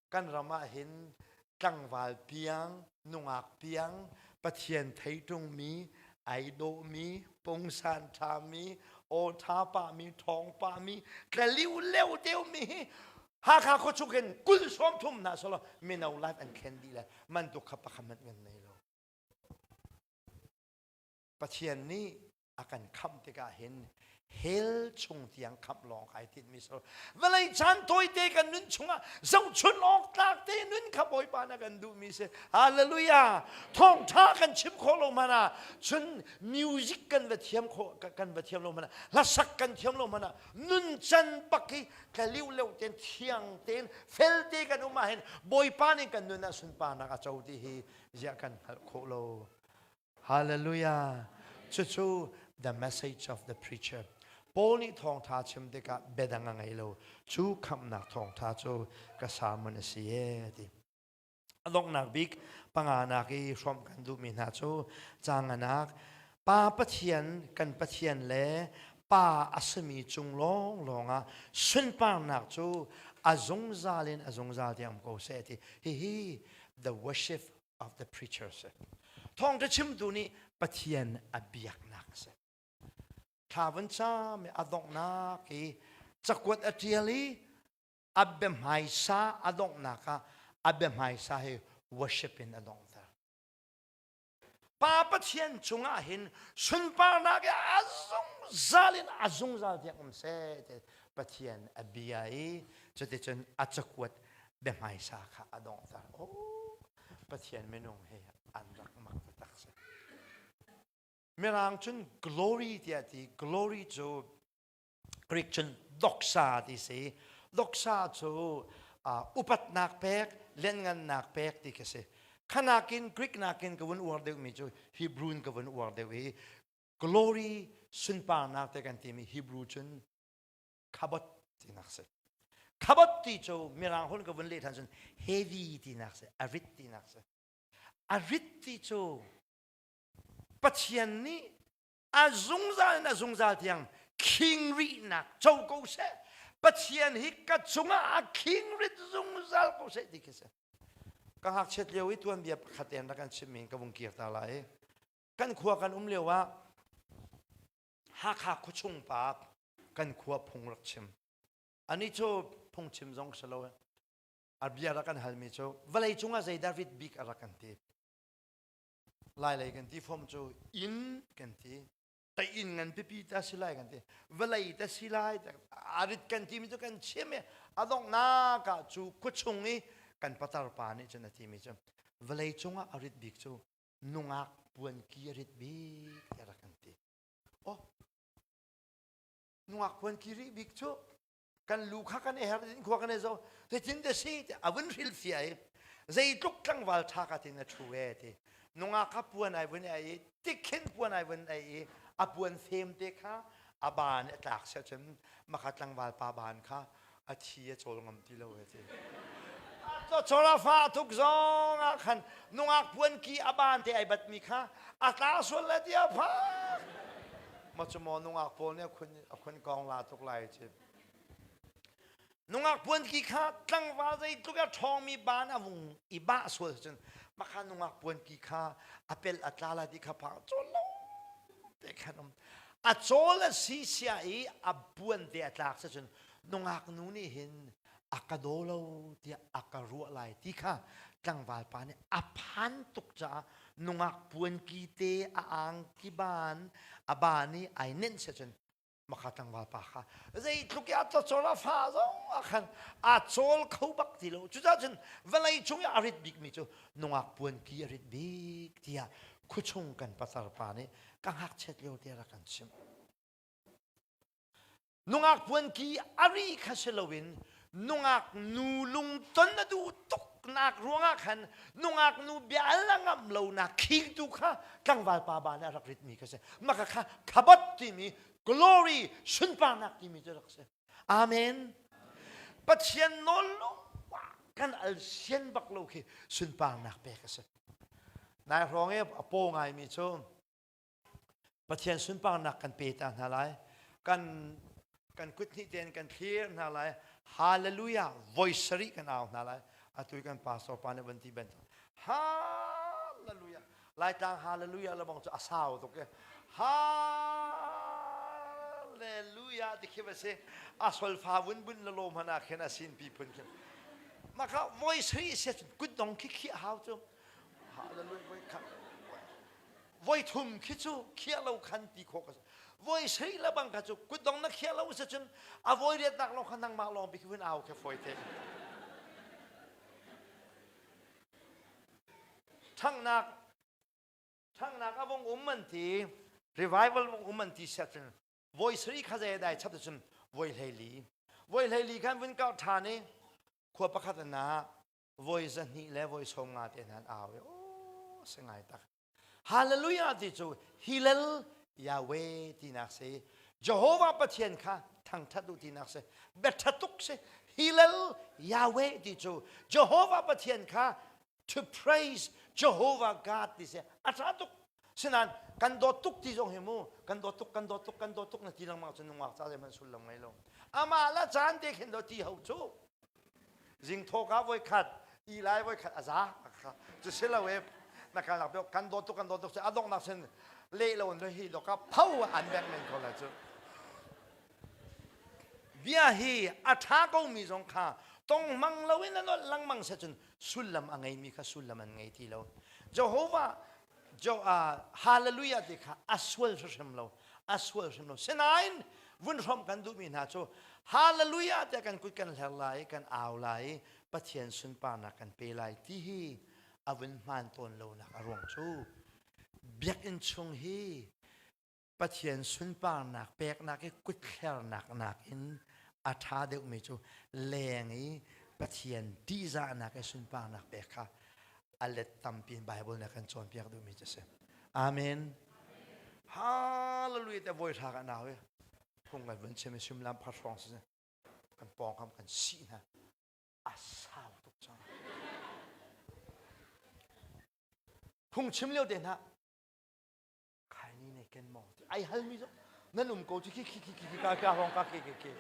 Kan ram ah hin tlangval piang, nungak piang, Pathian thei ṭungmi, ai dawhmi, pungsan ṭhami, aw ṭha pahmi, ṭhawng pahmi, tlaliu leu teumi hi Hakha khuachung hin kul sawm thum hna selaw mino life an thlen dih le man tuk kha pakhat hmanh kan nei lo. Pathian nih A kan khamh tikah hin hell chung tiang khamh lawng kai tinhmi si lo. Vawlei caan tawite kan nun chungah zohchun awk tlak te nun kha Bawipa na kan duhmi si. Hallelujah! Thawngṭha kan chim khawh lo hmanh ah cun music kan va thiam khawh kan va thiam lo hmanh ah hlasak kan thiam lo hmanh ah nun can bak hi tla leu ten thiang tein fel te kan um ahhin Bawipa nih kan nun ah sunparnak a co ti hi ziah kan hngalh khawh lo. Hallelujah! Cucu the message of the preacher. Paul nih thawngtha chim tikah biadang a ngei lo. Cu khamhnak thawngtha cu ka sermon a si e ti. A donghnak bik panganak i hrawmh kan duhmi hna cu canganak Pa Pathian kan Pathian le Pa a simi cung lawnglawng ah sunparnak cu a zungzal in a zungzal tiang um ko seh ti. Hihi the worship of the preacher si. Thawngṭha chimtu nih Pathian a biaknak a si. Thla vun cam i a donghnak i cakuat a ṭial i a biahmaisa a donghnak ah a biahmaisa hi worship in a donghter. Pa Pathian cungah hin sunparnak i a zungzal in a zungzal tiang um seh ti Pathian a bia i cuticun a cakuat biahmaisa kha a donghter. Oh, Pathian minung hi an rak mak taktak si. Mirang cun glory tiah ti glory cu Greek cun doxa ti si. Doxa cu uh, upatnak pek, lianngannak pek ti khi si. Khanakin Greek nakin ka vun uar deuhmi cu Hebrew in ka vun uar deuh i glory sunparnak te kan timi Hebrew cun khabot tinak si. Khabot ti cu mirang hun ka vun leh than cun heavy tinak si, a rit tinak si. A rit ti cu Pathian nih a zungzal in a zungzal tiang khing rihnak co ko seh. Pathian hi ka cungah a khing rit zungzal ko seh ti khi si. Ka ngakchiat lio i tuanbia pakhat tein rak kan chimmi ka vung kir ta lai. Kan khua kan um lio ah Hakha khuachung pa kan khua phung rak chim. Ani cu phungchim zong si lo. A bia rak kan halmi cu vawlei cungah zeidah rit bik a rak kan ti. Lailei kan ti fom cu inn kan ti. Ta inn ngan pipi ta si lai kan ti. Vawlei ta si lai a rit kan timi cu kan chim i a donghnak ah cu khuachung i kan patar pa nih cun a timi cu vawlei cungah a rit bik cu nungak puanki a rit bik tiah rak kan ti. Oh, nungak puanki rih bik cu kan lu kha kan i her in khua kan i zo zeitin te si ti a vun hril fia i zeitluk tlangval ṭha ka tin a ṭhu e ti nungak kha puan ai vun ai i tikhin puan ai vun ai i a puan fem te kha a ban a tlak sia cun maka tlangval pa ban kha a thi a cawl ngam ti lo e ti chawla fa tuk zong ah khan nungak puan ki a ban te ai bat mi kha a tla sual le ti a pha ma chu mo nungak pawl nih a khun kong la tuk lai chi nungak puan ki kha tlangval zeitluk a ṭhawngmi ban a vung i bah sual cun makha nungak puan ki kha a pel a tla la ti kha phang cawl lo te khan um a cawl a si sia i a puan te a tlak cun nungak nu nih hin a ka daw lo tiah a ka ruah lai ti kha tlangval pa nih a phan tuk caah nungak puanki te a angki ban a ban i ai nenh sia cun makha tlangval pa kha zeitluk i a cacawl a fa zong ah khan a cawl kho bak ti lo. Cucaah cun vawlei cung i a rit bikmi cu nungak puanki a rit bik tiah khuachung kan pasar pa nih ka ngakchiat lio te rak kan chimh. Nungak puanki a ri kha si loin nungak nu lungton a duh tuknak ruangah khan nungak nu bia al a ngamh lonak khingtu kha tlangval pa ba nih a rak ritmi kha si. Maka kha khabot timi glory sunparnak timi cu rak si. Amen. Pathian nawl kan al sian bak lo khi sunparnak pek a si. Nai hrawng i a paw ngaimi cu Pathian sunparnak kan pe ta hna lai. Kan kan kut hnih tein kan thlir hna lai. Hallelujah voi sarih kan au hna lai. Atu kan pastor pa nih van ti bantuk. Hallelujah. Laitlang hallelujah le bang cu a sau tuk e. Hallelujah ti khi va si. A solfa vun bun la lawm hana khin a sin pi phun khin. Maka voi sarih se kut dong khi khi hau cu. Hallelujah voi khat. Voi thum khi cu khiah lo khan ti khawh ka si. Voi sarih le bang kha cu kutdong na khiah lo si cun a voi riatnak lawng kha nangmah lawng bik hun au kha fawi te. Ṭhanghnak ṭhanghnak a vung um an ti revival vung um an ti set cun voi sarih kha zei dai chap cun voi 14 voi 14 khan vun kau ṭhan i khua pakhat an ah voi 200 le voi 50 te hna an au i aw si ngai tak Hallelujah ti cu Hillel Yahweh tinak si Jehovah Pathian kha thangthat u tinak si biaṭha tuk si Hillel Yahweh ti cu Jehovah Pathian kha to praise Jehovah God ti si a ṭha tuk sinain kan dawt tuk ti zong hi mu kan dawt tuk kan dawt tuk kan dawt tuk na ti lengmang cun nungak ca zeihmanh sullam ngei lo amah la caan te khin do ti ho cu Zing thawka voi khat, i lai voi khat a za. Cu si lo e na kalnak pek kan dawt tuk kan dawt tuk a donghnak sin leh lo in hi doka pho an bek men ko lai cu. Bia hi a ṭha ko mi zong kha tong mang lo in a nolh lengmang se cun sullam a ngeimi kha sullam an ngei ti lo. Jehovah Jo, uh, hallelujah ti kha a sual hrim lo a sual hrim lo sinain vun hrom kan duhmi hna cu hallelujah tiah kan kut kan hler lai kan au lai Pathian sunparnak kan pe lai ti hi a vun hmaan tawn lonak a ruang cu biakinn chung hi Pathian sunparnak peknak i kuthlernak nakin a ṭha deuhmi cu leng i Pathian ṭihzahnak i sunparnak pek kha a let tampi in Bible nih a kan cawnpiak duhmi cu a si. Amen. Hallelujah te voi hra ka nau i phung kan vun chim i suimilam phar hrawng si kan pawngkam kan sih hna a sau tuk cang. Phung chim lio te hna Khaini ne ken maw ti ai halmi zong nan um ko cu khi khi khi khi ka ka hong ka ke ke ke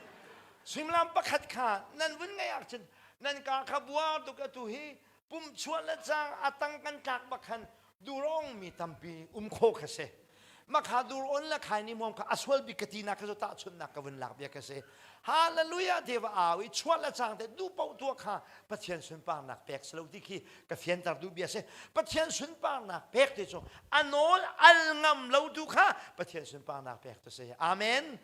suimilam pakhat kha nan vun ngai ahcun nan ka kha bua tuk atu hi pum chuah le cang atang kan tlak bak khan durong mi tampi um kho kha si makha dur on le khaini muam kha asual bik ka ti nak kha cu tahchunnak ka vun lak bia ka si Hallelujah te va au i chuah le cang te duh paoh tuah kha Pathian sunparnak pek si lo ti khi ka fianter duh bia si. Pathian sunparnak pek ti cu a nawl al ngam lo tu kha Pathian sunparnak pek tu si. Amen.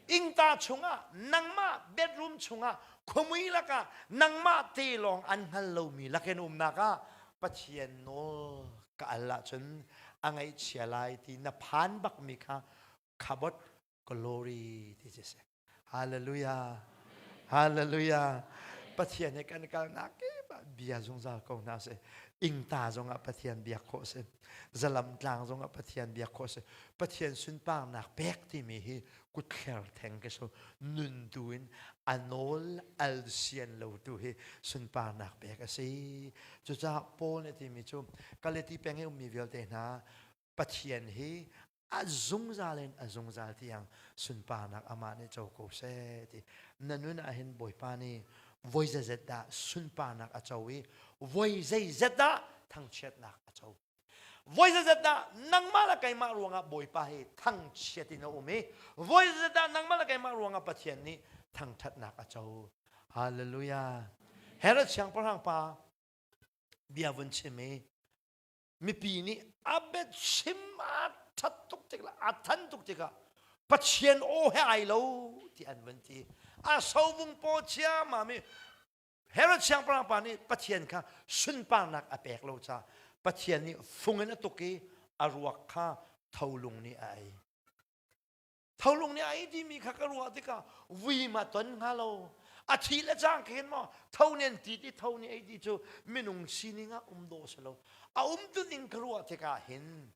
Ingta chungah nangmah bedroom chungah khuamui lakah nangmah te lawng an hngal lomi lakin umnak ah Pathian nawl ka al ahcun a ngaihchia lai ti na phan bakmi kha khabot glory ti ci si hallelujah hallelujah pathian he kan kalnak kip ah bia zungzal ko hna si ingta zongah pathian biak khawh si zalam tlang zongah pathian biak khawh si pathian sunparnak pek timi hi kutthler theng ke so nun tu in a nawl al sian lo tu hi sunparnak pek a si cucaah Paul nih timi cu Galati peng i ummi vialte hna Pathian hi a zungzal in a zungzal tiang sunparnak amah nih co ko seh ti na nun ah hin Bawipa nih voi zeizet dah sunparnak a co i voi zeizet dah thangchiatnak a co voi zeizet dah nangmah le keimah ruangah Bawipa hi thangchiat in a um i voi zeizet dah nangmah le keimah ruangah Pathian nih thangthatnak a co hallelujah Herod siangpahrang pa bia vun chim i mipi nih a biachim a ṭhat tuk tik le a than tuk tikah Pathian aw he ai lo ti an vun ti a sovung paw chiamam i Herod siangpahrang pa nih Pathian kha sunparnak a pek lo caah Pathian nih fung in a tuk i a ruak kha tholung nih a ei Tholung nih a ei timi kha ka ruah tikah vui ma ton hnga lo. A thi le cang khin maw tho nih an ti ti tho nih ei ti cu minung sining ah um dawh si lo. A um tu ning ka ruah tikah hin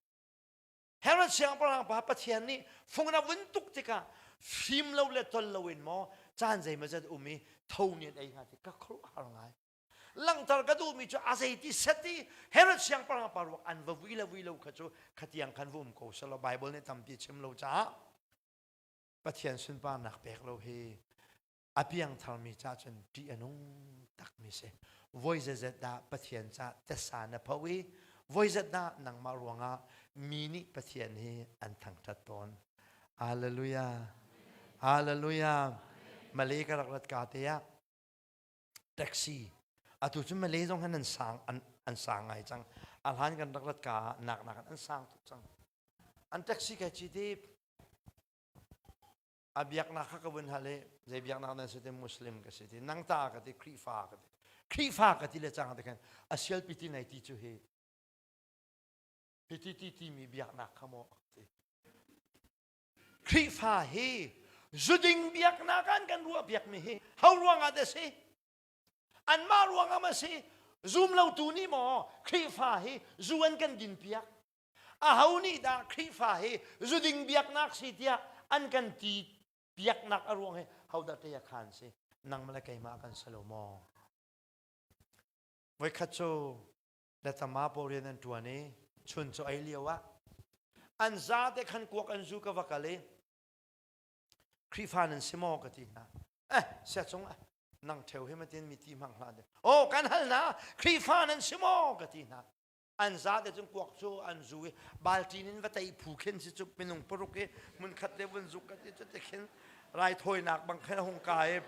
Herod siangpahrang pa Pathian nih fung na vun tuk tikah fim lo le tol lo in maw caan zeimawzat um i tho nih an ei hnga ti ka khuaruahhar ngai. Langhter ka duhmi cu a zeiti set i Herod siangpahrang pa ruak an va vui le vui lo kha cu khatiang khan va um ko selaw Bible nih tampi chim lo caah Pathian sunparnak pek lo hi a piangtharmi ca cun ṭih a nung takmi si. Voi zeizat dah Pathian ca tesa na pho i voi zat dah nangmah ruangah mi nih Pathian hi an thangṭhat tawn. Hallelujah. Hallelujah. Malay ka rak rat ka te ah taxi atu cu Malay zong han an sang an, an sang ngai cang. A hlan kan rak rat ka ah nak nak an sang tuk cang. An taxi kai ci ti a biaknak kha ka vun hal i zei biaknak nan si ti Muslim ka si ti nang ta ka ti Khrihfa ka ti Khrihfa ka ti le cang te khan a sialpi ti nei ti cu hi hi ti ti timi biaknak kha maw ti Khrihfa hi zuding biaknak an kan ruah biakmi hi ho ruangah dah si anmah ruangah ma si zum lo tu nih maw Khrihfa hi zu an kan din piak aho nih dah Khrihfa hi zuding biaknak si tiah an kan ti biaknak a ruang hi ho dah te khan si nangmah le keimah kan si lo maw voikhat cu le tama pawl rian an ṭuan i chun cu ei lio ah an zate khan kuak an zu ka va kal i Khrihfa nan si maw ka ti hna eh sia cung ah nang ṭheu hi matin mi ti hmang hlah de oh kan hal hna Khrihfa nan si maw ka ti hna an zate cun kuak cu an zu i balṭin in va tei phu khin si cu minung paruk i hmunkhat le vun zuk ka ti cu te khin raithawinak bang khin a hung ka i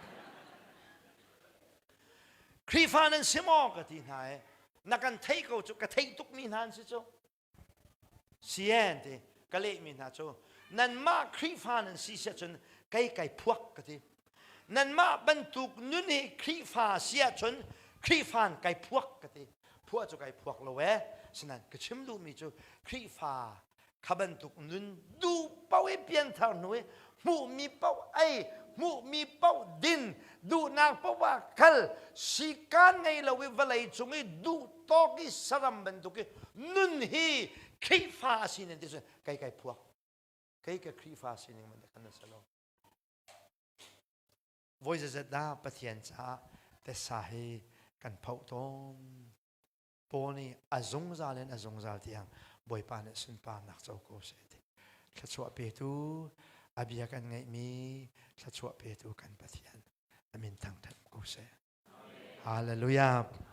Khrihfa nan si maw ka ti hna i na kan theih ko cu ka theih tukmi hna an si cu sien ti ka lehmi hna cu nanmah Khrihfa nan si si ahcun kei kai phuak ka ti nanmah bantuk nun hi Khrihfa si ahcun Khrihfa in kai phuak ka ti phuah cu kai phuak lo ee sinain ka chim duhmi cu Khrihfa kha bantuk nun duh paoh i pianthar hnu i hmuhmi paoh ei hmuhmi paoh din duhnak paoh ah kal sikaan ngei lo i vawlei cung i duh tawk i saram bantuk i nun hi Khrihfa a si nan ti cun kei kai phuak kei ka Khrihfa sining man kan si lo voi zazat dah Pathian caah tessa hi kan phoh tawn Paul nih a zungzal in a zungzal tiang Bawipa nih sunparnak co ko seh ti. Thluachuah petu a bia kan ngeihmi thluachuah petu kan Pathian a min thangthat ko seh. Hallelujah.